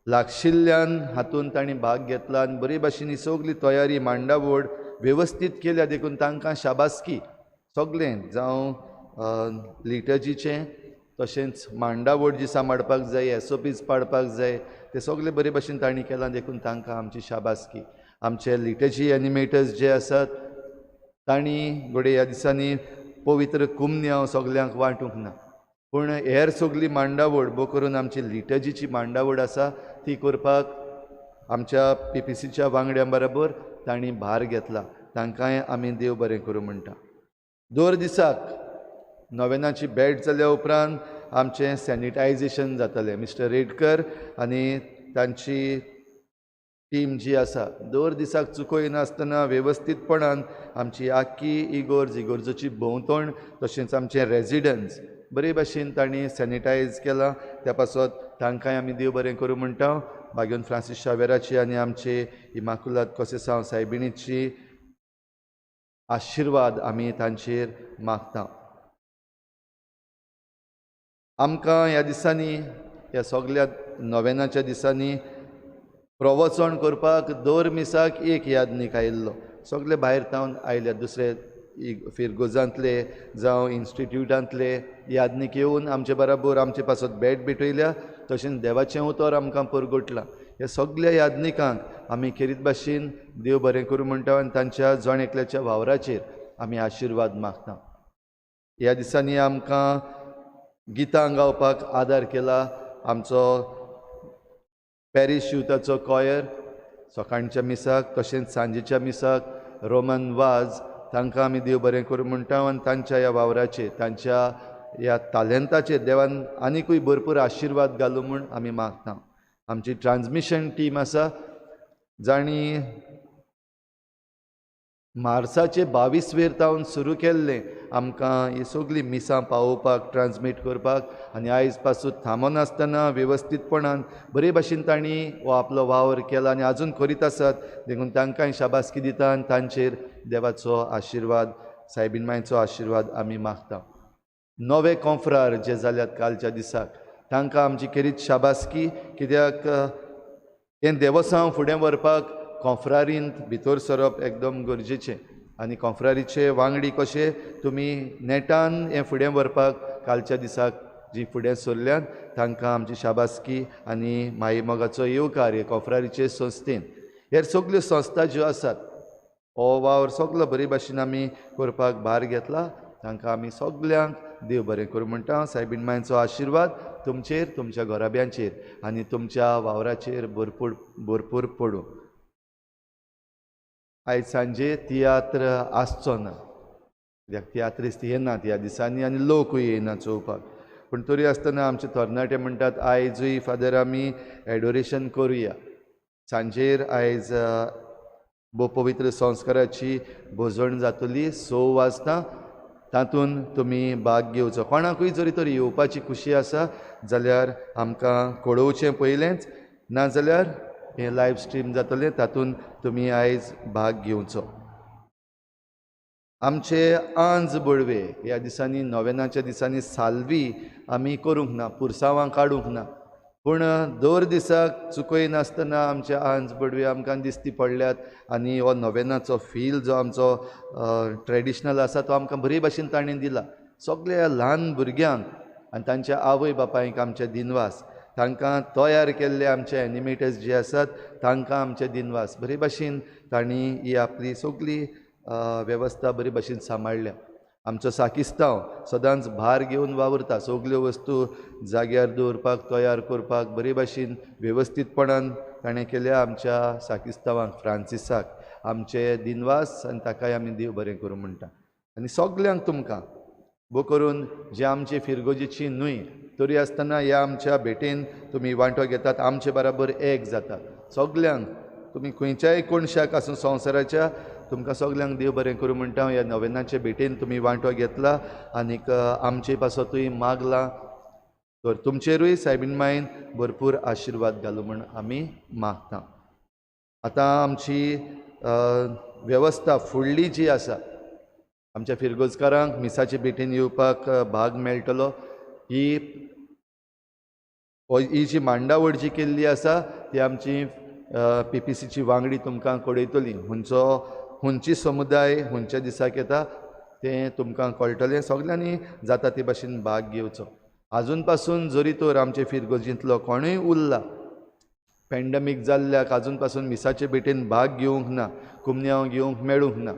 [SPEAKER 2] लागशिल्ल्यान हातूंत तांणी भाग घेतला आनी बरे भाशेन ही सगळी तयारी मांडावळ वेवस्थीत केल्या, देखून तांकां शाबासकी. सगळें जावं लिटर्जीचें तशेंच मांडावळ जी सांबाळपाक जाय, एसओपीज पाळपाक जाय, ते सगळे बरे भाशेन तांणी केलां, देखून तांकां आमची शाबासकी. आमचे लिटर्जी एनिमेटर्स जे आसात तांणी घडये ह्या दिसांनी पवित्र कुमन्यांव सगल्यांक वांटूंक ना, पूण हेर सगळी मांडावळ भोव करून आमची लिटर्जीची मांडावळ आसा ती करपाक आमच्या पीपीसीच्या वांगड्यां बरोबर तांणी भार घेतला, तांकांय आमी देव बरें करूं म्हणटा. दर दिसाक नोवेनाची भेट जाल्या उपरांत आमचें सॅनिटायजेशन जातलें. मिस्टर रेडकर आनी तांची टीम जी आसा दर दिसाक चुकयनासतना वेवस्थीतपणान आमची आख्खी इगोर्ज, इगोर्जोची भोंवतण, तशेंच आमचें रेजिडन्स बरे भाशेन तांणी सॅनिटायज केलां. त्या पासत तांकांय आमी देव बरें करूं म्हणटा. बागेवन फ्रांसीस शावेराची आनी आमचे इमाकुलाद कोसेसांव सायबिणीची आशिर्वाद आमी तांचेर मागता. आमकां ह्या दिसांनी, ह्या सगळ्या नोवेनाच्या दिसांनी प्रवचन करपाक दर मिसाक एक याज्ञीक आयिल्लो. सगळे भायर तावन आयल्यात, दुसरे फिरगोजांतले जावं इन्स्टिट्युटांतले याज्ञीक येवन आमचे बराबर आमचे पासत भेट भेटयल्या, तशेंच देवाचें उतर आमकां परगटलां. ह्या सगळ्या याज्ञिकांक आमी खेरीत भाशेन देव बरें करूं म्हणटा आनी तांच्या जण एकल्याच्या वावराचेर आमी आशिर्वाद मागता. ह्या दिसांनी आमकां गितां गावपाक आदार केला आमचो पॅरीश युथाचो कॉयर सकाळच्या मिसाक, तशेंच सांजेच्या मिसाक रोमन वाज, तांकां आमी देव बरें करूं म्हणटा आनी तांच्या ह्या वावराचेर, तांच्या ह्या तालेंताचेर देवान आनिकूय भरपूर आशिर्वाद घालूं म्हूण आमी मागता. आमची ट्रान्समिशन टीम आसा जांणी मार्साचे 22 वेर तावन सुरू केल्लें आमकां ही सगळीं मिसां पावोवपाक, ट्रान्समीट करपाक आनी आयज पासून थांबनासतना वेवस्थीतपणान बरे भाशेन तांणी हो आपलो वावर केला आनी आजून करीत आसात. देखून तांकांय शाबासकी दिता आनी तांचेर देवाचो आशिर्वाद, सायबीन मायचो आशिर्वाद आमी मागता. नवे कोंफ्रार जे जाल्यात कालच्या दिसाक तांकां आमची खेरीत शाबासकी, कित्याक हें देवसांव फुडें व्हरपाक कोंफ्रारींत भितर सरप एकदम गरजेचें आनी कोंफ्रारीचे वांगडी कशे तुमी नेटान हें फुडें व्हरपाक कालच्या दिसाक जी फुडें सरल्यात तांकां आमची शाबासकी आनी माई मोगाचो येवकार हे कोंफ्रारीचे संस्थेन. हेर सगल्यो संस्था ज्यो आसात हो वावर सगलो बरे भाशेन आमी करपाक भार घेतला, तांकां आमी सगल्यांक देव बरें करूं म्हणटा. सायबीण मायचो आशिर्वाद तुमचेर, तुमच्या घराब्यांचेर आनी तुमच्या वावराचेर भरपूर भरपूर पडूं. आयज सांजे तियात्र आसचो ना, कित्याक तियात्रिस्त येनात ह्या दिसांनी आनी लोकूय येना चोवपाक, पूण तरी आसतना आमचे तरणाटे म्हणटात आयजूय फादर आमी एडोरेशन करुया. सांजेर आयज भोव पवित्र संस्काराची भोजण जातली 6 वाजता, तातूंत तुमी भाग घेवचो. कोणाकूय जरी तर येवपाची खुशी आसा जाल्यार आमकां कळोवचें पयलेंच, नाजाल्यार हें लायव स्ट्रीम जातलें तातूंत तुमी आयज भाग घेवचो. आमचे आंज बडवे ह्या दिसांनी नोवेनाच्या दिसांनी साल्वी आमी करूंक ना, पुरसांवां काडूंक ना, पूण दर दिसाक चुकयनासतना आमचे आंज बडवे आमकां दिसती पडल्यात आनी हो नोवेनाचो फील जो आमचो ट्रेडिशनल आसा तो आमकां बरे भाशेन ताणें दिला. सगल्या ल्हान भुरग्यांक आनी तांच्या आवय बापायक आमचे दिनवास, तांकां तयार केल्ले आमचे एनिमेटर्स जे आसात तांकां आमचे दिनवास. बरे भाशेन तांणी ही आपली सगली वेवस्था बरे भाशेन सांबाळ्ळ्या. आमचो साकिस्तांव सदांच भार घेवन वावुरता, सगल्यो वस्तू जाग्यार दवरपाक, तयार करपाक बरे भाशेन वेवस्थीतपणान ताणें केल्या. आमच्या साकिस्तांवाक, फ्रांसिसाक आमचे दिनवास आनी ताकाय आमी देव बरें करूं म्हणटा. आनी सगल्यांक तुमकां भो करून जे आमचे फिरगोजेची न्हय तरी आसतना ह्या आमच्या भेटेन तुमी वांटो घेतात, आमचे बराबर एक जातात. सगल्यांक तुमी खंयच्याय कोनशाक आसूं संवसाराच्या, तुमकां सगल्यांक देव बरें करूं म्हणटा. ह्या नोवेनाचे भेटेन तुमी वांटो घेतला आनीक आमचे पासतूय मागलां, तर तुमचेरूय सायबीन मायन भरपूर आशिर्वाद घालूं म्हूण आमी मागता. आतां आमची वेवस्था फुडली जी आसा, आमच्या फिरगोजकारांक मिसाचे भेटेन येवपाक भाग मेळटलो. ही ही जी मांडावळ जी केल्ली आसा ती आमची पीपीसीची वांगडी तुमकां कळयतली. हुंचो हुंची समुदाय हुंच्या दिसाक येता तें तुमकां कळटलें. सगल्यांनी जाता ते भाशेन भाग घेवचो. आजून पासून जरी तर आमचे फिरगोजींतलो कोणूय उरला पॅन्डमीक जाल्ल्याक आजून पासून मिसाचे भेटेन भाग घेवंक ना, कुमन्यांव घेवंक मेळूंक ना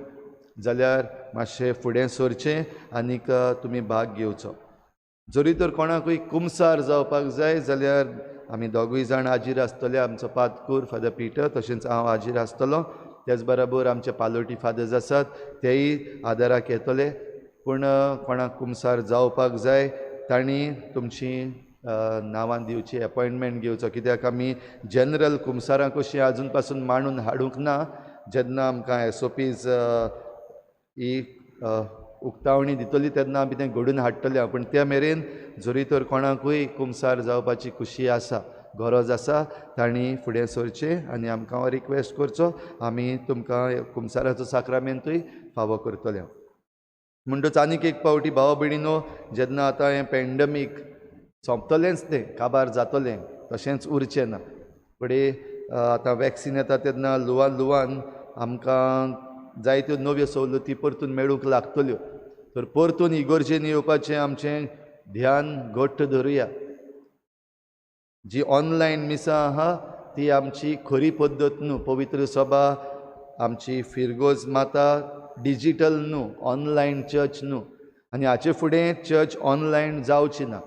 [SPEAKER 2] जाल्यार मातशें फुडें सरचें आनीक तुमी भाग घेवचो. जरी तर कोणाकूय कुमसार जावपाक जाय जाल्यार आमी दोगूय जाण हाजीर आसतले, आमचो पादकूर फादर पिटर तशेंच हांव हाजीर आसतलो. त्याच बराबर आमचे पालोटी फादर्स आसात तेय आदाराक येतले. पूण कोणाक कुमसार जावपाक जाय तांणी तुमची नांवां दिवची, एपॉयंटमेंट घेवचो, कित्याक आमी जनरल कुमसारां कशीं आजून पासून मांडून हाडूंक ना. जेन्ना आमकां एसओपीज ही उक्तावणी दितली तेन्ना आमी तें घडून हाडटले. पूण त्या मेरेन जरी तर कोणाकूय कुमसार जावपाची खुशी आसा, गरज आसा, तांणी फुडें सरचें आनी आमकां रिक्वेस्ट करचो, आमी तुमकां कुमसाराचो साक्रामेंतूय फावो करतले. म्हणटच आनीक एक पावटी भाव भयणीनो, जेन्ना आतां हें पॅन्डमीक सोंपतलेंच, तें काबार जातलें, तशेंच उरचें ना. फुडें आतां वॅक्सीन येता तेन्ना लुवान लुवान आमकां जायत्यो नव्यो सवलती परतून मेळूंक लागतल्यो. तर परतून इगोर्जेन येवपाचें आमचें ध्यान घट्ट धरुया. जी ऑनलायन मिसां आहा ती आमची खरी पद्दत न्हू. पवित्र सभा आमची फिरगोज माता डिजीटल न्हू, ऑनलायन चर्च न्हू, आनी हाचे फुडें चर्च ऑनलायन जावची ना.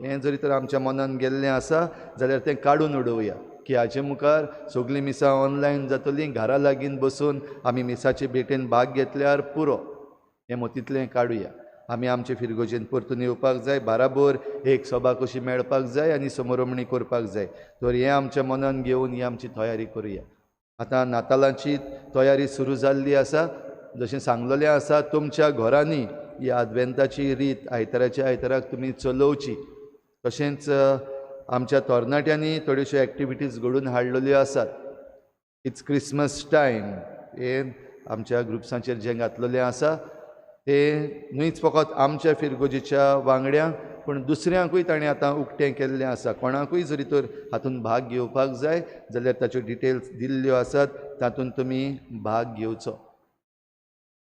[SPEAKER 2] हें जरी तर आमच्या मनान गेल्लें आसा जाल्यार तें काडून उडोवया की हाचे मुखार सगळीं मिसां ऑनलायन जातलीं, घरा लागीं बसून आमी मिसाचे भेटेन भाग घेतल्यार पुरो, हें मतींतलें काडुया. आमी आमचे फिरगोजेन परतून येवपाक जाय, बाराबर एक सभा कशी मेळपाक जाय आनी समरोमणी करपाक जाय. तर हें आमच्या मनान घेवन ही आमची तयारी करुया. आतां नातालांची तयारी सुरू जाल्ली आसा. जशें सांगलेलें आसा, तुमच्या घरांनी ही आदवेंताची रीत आयताराच्या आयताराक तुमी चलोवची. तशेंच आमच्या तरणाट्यांनी थोड्योश्यो एक्टिविटीज घडोवन हाडलेल्यो आसात. It's Christmas time हें आमच्या ग्रुप्सांचेर जें घातलेलें आसा तें न्हूच फकत आमच्या फिरगोजीच्या वांगड्यांक पूण दुसऱ्यांकूय ताणें आतां उक्तें केल्लें आसा. कोणाकूय जरी तर हातूंत भाग घेवपाक जाय जाल्यार ताच्यो डिटेल्स दिल्ल्यो आसात, तातूंत तुमी भाग घेवचो.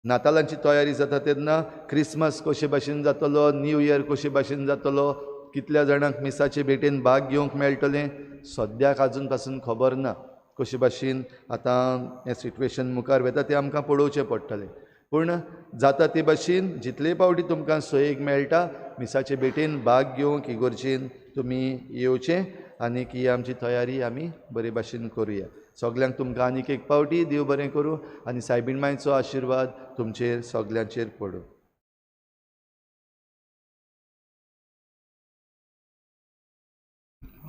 [SPEAKER 2] नातालांची तयारी जाता तेन्ना क्रिसमस कशे भाशेन जातलो, न्यू इयर कशे भाशेन जातलो, कितल्या जाणांक मिसाचे भेटेन भाग घेवंक मेळटलें सद्याक आजून पासून खबर ना. कशे भाशेन आतां हें सिट्युएशन मुखार वता तें आमकां पळोवचें पडटलें. पूण जाता ते भाशेन जितले पावटी तुमकां सोयीक मेळटा मिसाचे भेटेन भाग घेवंक इगोर्जेन तुमी येवचें आनीक ही आमची तयारी आमी बरे भाशेन करुया. सगल्यांक तुमकां आनीक एक पावटी देव बरें करूं आनी सायबीण मायचो आशिर्वाद तुमचेर सगल्यांचेर पडूं.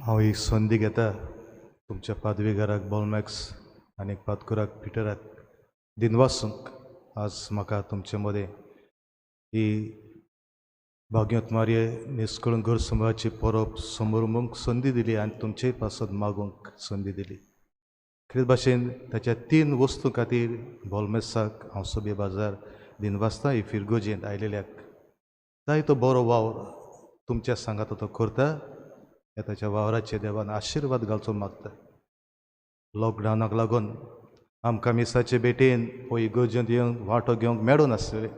[SPEAKER 4] हांव एक संदी घेता तुमच्या पादवीगाराक बोलमॅक्स आनी पादकुराक पिटराक दिनवासूंक. आज म्हाका तुमचे मदें ही भाग्योत मारये निस्कळून घर समूहाची परब समोर संदी दिली आनी तुमचेय पासत मागूंक संदी दिली. खेरीत भाशेन ताच्या 3 वस्तूं खातीर बोलमेसाक हांव सोबे बाजार दिनवासता. ही फिरगोजेंत आयलेल्याक जायतो बरो वावर तुमच्या सांगात तो करता. ह्या ताच्या वावराचे देवान आशिर्वाद घालचो मागता. लॉकडावनाक लागून आमकां मिसाचे भेटेन वो इगोर्जेंत येवन वांटो घेवंक मेळूं नासलें,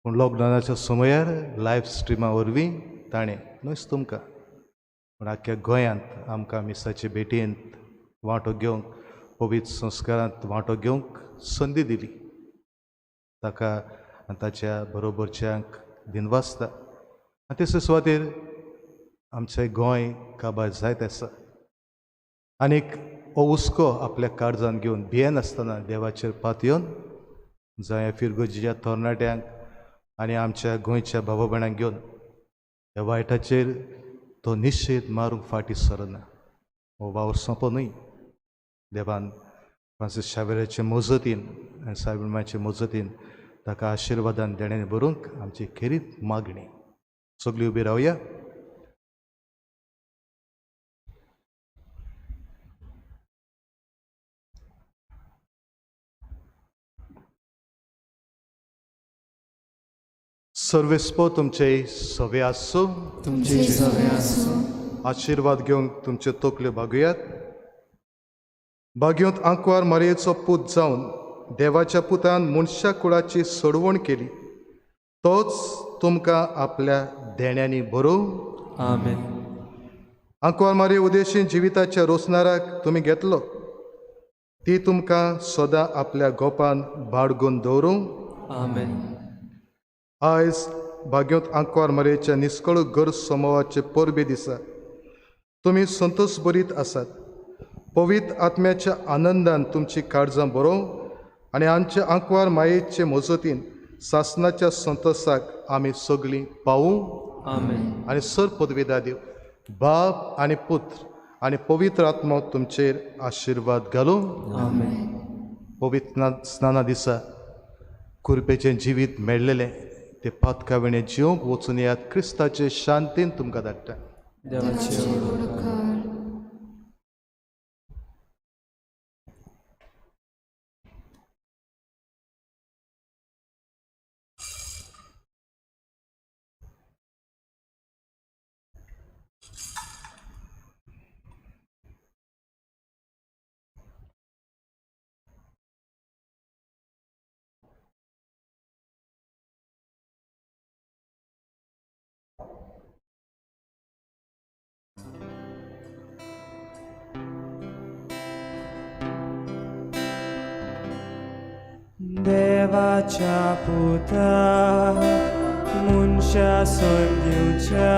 [SPEAKER 4] पूण लॉकडावनाच्या समयार लायव्ह स्ट्रिमा वरवीं ताणें न्हूच तुमकां पूण आख्ख्या गोंयांत आमकां मिसाचे भेटेंत वांटो घेवंक, पवित्र संस्कारांत वांटो घेवंक संदी दिली. ताका आनी ताच्या बरोबरच्यांक दिनवासता. आनी तेच सुवातेर आमचें गोंय काबार जायत आसा आनीक हो हुस्को आपल्या काळजान घेवन भियेनासतना देवाचेर पातयेवन जाय फिरगोजीच्या तरणाट्यांक आनी आमच्या गोंयच्या भावा भयणांक घेवन ह्या वायटाचेर तो निशेध मारूंक फाटीं सरना. हो वावर सोंपो न्हय. देवान फ्रांसीस शावेराचे मजतीन आनी सायबीण मायचे मजतीन ताका आशिर्वादान देण्यान भरूंक आमची खेरीत मागणी. सगळीं उबी रावया. सर्वेस्पो तुमचे सवे आसूं,
[SPEAKER 3] तुमचे सवे आसूं.
[SPEAKER 4] आशिर्वाद घेवंक तुमच्यो तकल्यो भागयात. भाग्योंत आंकवार मारयेचो पूत जावन देवाच्या पुतान मनशा कुळाची सोडवण केली, तोच तुमकां आपल्या देण्यांनी भरूं.
[SPEAKER 3] आमेन.
[SPEAKER 4] आंकवार मारये उदेशी जिविताच्या रोसनाराक तुमी घेतलो, ती तुमकां सदां आपल्या गोपान बाडगून दवरूं.
[SPEAKER 3] आमेन.
[SPEAKER 4] आयज भाग्योंत आंकवार मारयेच्या निस्कळ घर समूहाचे परबे दिसा तुमी संतोष बरीत आसात. पवित्र आत्म्याच्या आनंदान तुमची काळजां बरोवं आनी आमच्या आंकवार मायेचे मजतीन सासनाच्या संतोषाक आमी सगळीं पावूं.
[SPEAKER 3] आमेन.
[SPEAKER 4] आनी सर पदवेदा देव बाप आनी पुत्र आनी पवित्र आत्मो तुमचेर आशिर्वाद घालूं.
[SPEAKER 3] आमेन.
[SPEAKER 4] पवित्र स्नाना दिसा कुरपेचें जिवीत मेळ्ळेलें ते पातका विणें जिवंक वचून येयात. क्रिस्ताचे शांतीन तुमकां धाडटा.
[SPEAKER 3] देवाचे उपकार.
[SPEAKER 10] देवाच्या पुता मनशा सैम दिवच्या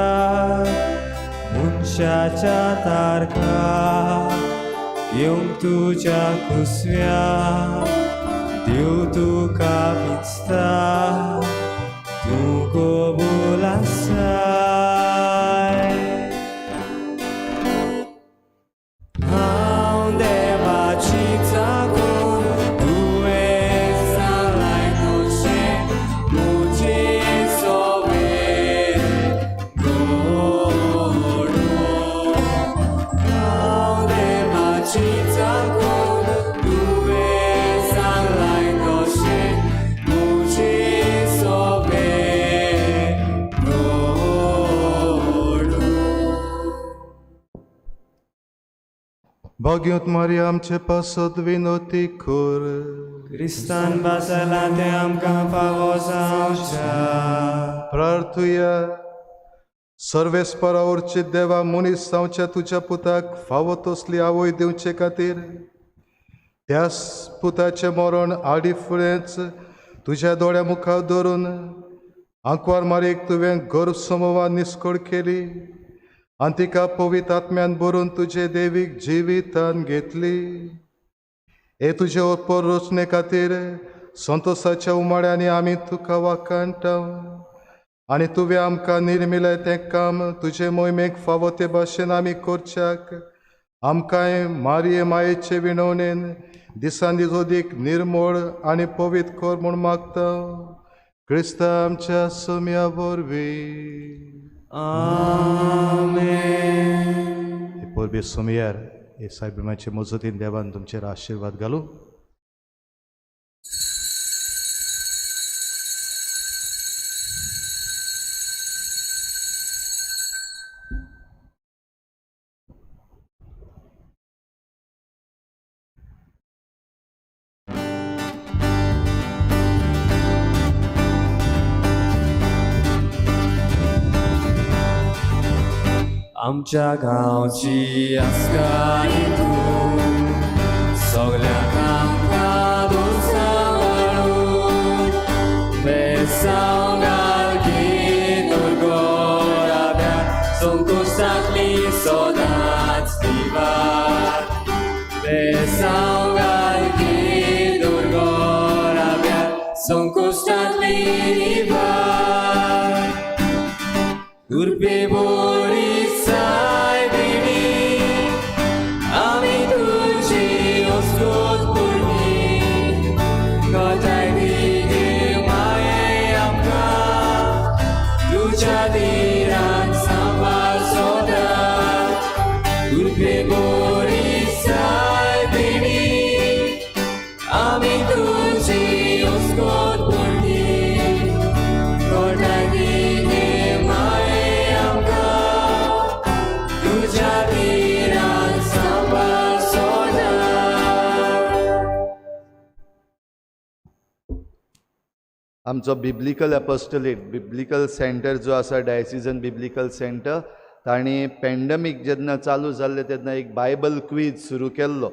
[SPEAKER 10] मनशाच्या तारखा येवंक तुज्या कुसव्या देव तुका विचता तूं कबूल आसाय. हांव देवाची चाकून तुवें सांगलां.
[SPEAKER 4] भाग्योत मारिया आमचे पासत विनोती कर.
[SPEAKER 3] क्रिस्तान बासला तें आमकां फावो जावच्या.
[SPEAKER 4] प्रार्थुया. सर्वेस्परा उरची देवा मनीस जावच्या तुज्या पुताक फावो तसली आवय दिवचे खातीर त्याच पुताचें मरण आडी फुडेंच तुज्या दोळ्या मुखार धरून आंकवार मारयेक तुवें गर्भ समोवा निस्कळ केली आनी तिका पवित्र आत्म्यान भरून तुजे देवीक जिवितान घेतली. हे तुजे ओपर रचणे खातीर संतोसाच्या उमाळ्यांनी आमी तुका वाखाणटा आनी तुवें आमकां निर्मिलें तें काम तुजे मोहिमेक फावो ते भाशेन आमी करच्याक आमकांय मारये मायेचे विणवणेन दिसान दीस अदीक निर्मोळ आनी पवित्र कर म्हूण मागता क्रिस्ता आमच्या सोम्या वरवीं.
[SPEAKER 3] आमेन.
[SPEAKER 4] परबे सोमयार हे सायबिमाचे मजतीन देवान तुमचेर आशिर्वाद घालूं.
[SPEAKER 3] आमच्या गांवची आस्कारी तूं सगळ्यांक आमकां सांबाळून बेसांव घालगी दुर्गोराब्या संकोशांतली सदांच दिवार बेसांव घालगी दुर्गोराब्या संकोशांतली दिवार कुरपे बोरी सायबिणी आमी तुजी ओस्कोत पुरणी गजाय दी माये आमकां तुज्या दिरान सांबाळ सोदात कुरपे बोरी सायबिणी आमी तुजी ओस्कोत पुरणी गजाय दी माये आमकां तुज्या दिरान सांबाळ सोदात.
[SPEAKER 2] आमचो बिब्लिकल एपोस्टलेट बिब्लिकल सेंटर जो आसा डायसिजन बिब्लिकल सेंटर तांणी पेंडमीक जेन्ना चालू जाल्लें तेन्ना एक बायबल क्वीज सुरू केल्लो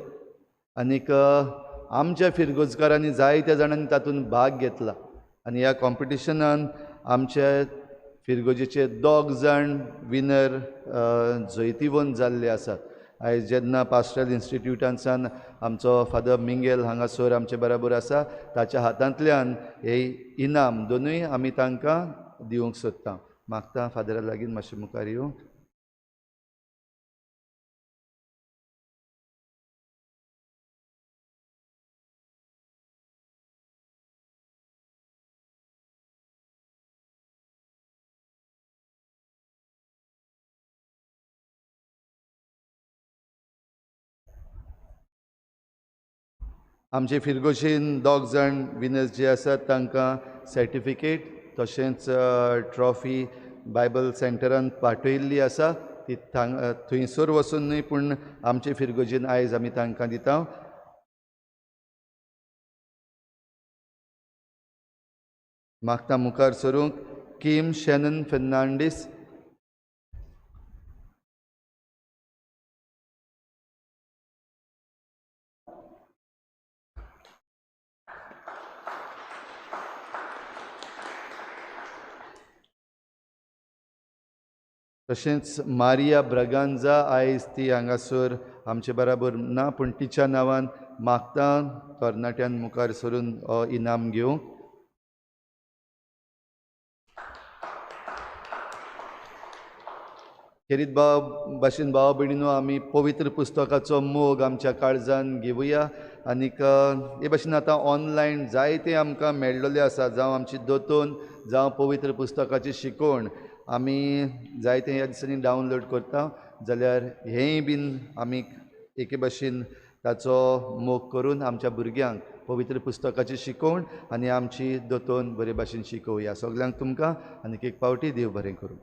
[SPEAKER 2] आनीक आमच्या फिरगोजकारांनी जायत्या जाणांनी तातूंत भाग घेतला आनी ह्या कॉम्पिटिशनान आमच्या फिरगोजेचे 2 जाण विनर जैतिवंत जाल्ले आसात. आयज जेन्ना पास्टरल इन्स्टिट्यूटांसान आमचो फादर मिंगेल हांगासर आमचे बराबर आसा ताच्या हातांतल्यान हे इनाम दोनूय आमी तांकां दिवंक सोदता. मागता फादरा लागीं मातशें मुखार येवंक. आमचे फिरगोशीन 2 जाण विनर्स जे आसात तांकां सर्टिफिकेट तशेंच ट्रॉफी बायबल सेंटरान पाठयल्ली आसा ती थंयसर वचून न्हय पूण आमचे फिरगोजीन आयज आमी तांकां दिता. मागता मुखार सरूंक किम शॅनन फेर्नांडीस. तशेंच मारिया ब्रगांजा आयज ती हांगासर आमचे बराबर ना पूण तिच्या नांवान मागता तरणाट्यान मुखार सरून इनाम घेवंक. खेरीत भाव भाशेन भाव भयणीनो आमी पवित्र पुस्तकाचो मोग आमच्या काळजान घेवया आनीक हे भाशेन आतां ऑनलायन जायते आमकां मेळ्ळेलें आसा जावं आमची दोतोन जावं पवित्र पुस्तकाची शिकवण आमी जायते ह्या दिसांनी डावनलोड करता जाल्यार हेंय बीन आमी एके भाशेन ताचो मोग करून आमच्या भुरग्यांक पवित्र पुस्तकाची शिकवण आनी आमची दोतोन बरे भाशेन शिकोवया. सगल्यांक तुमकां आनीक एक पावटी देव बरें करूं.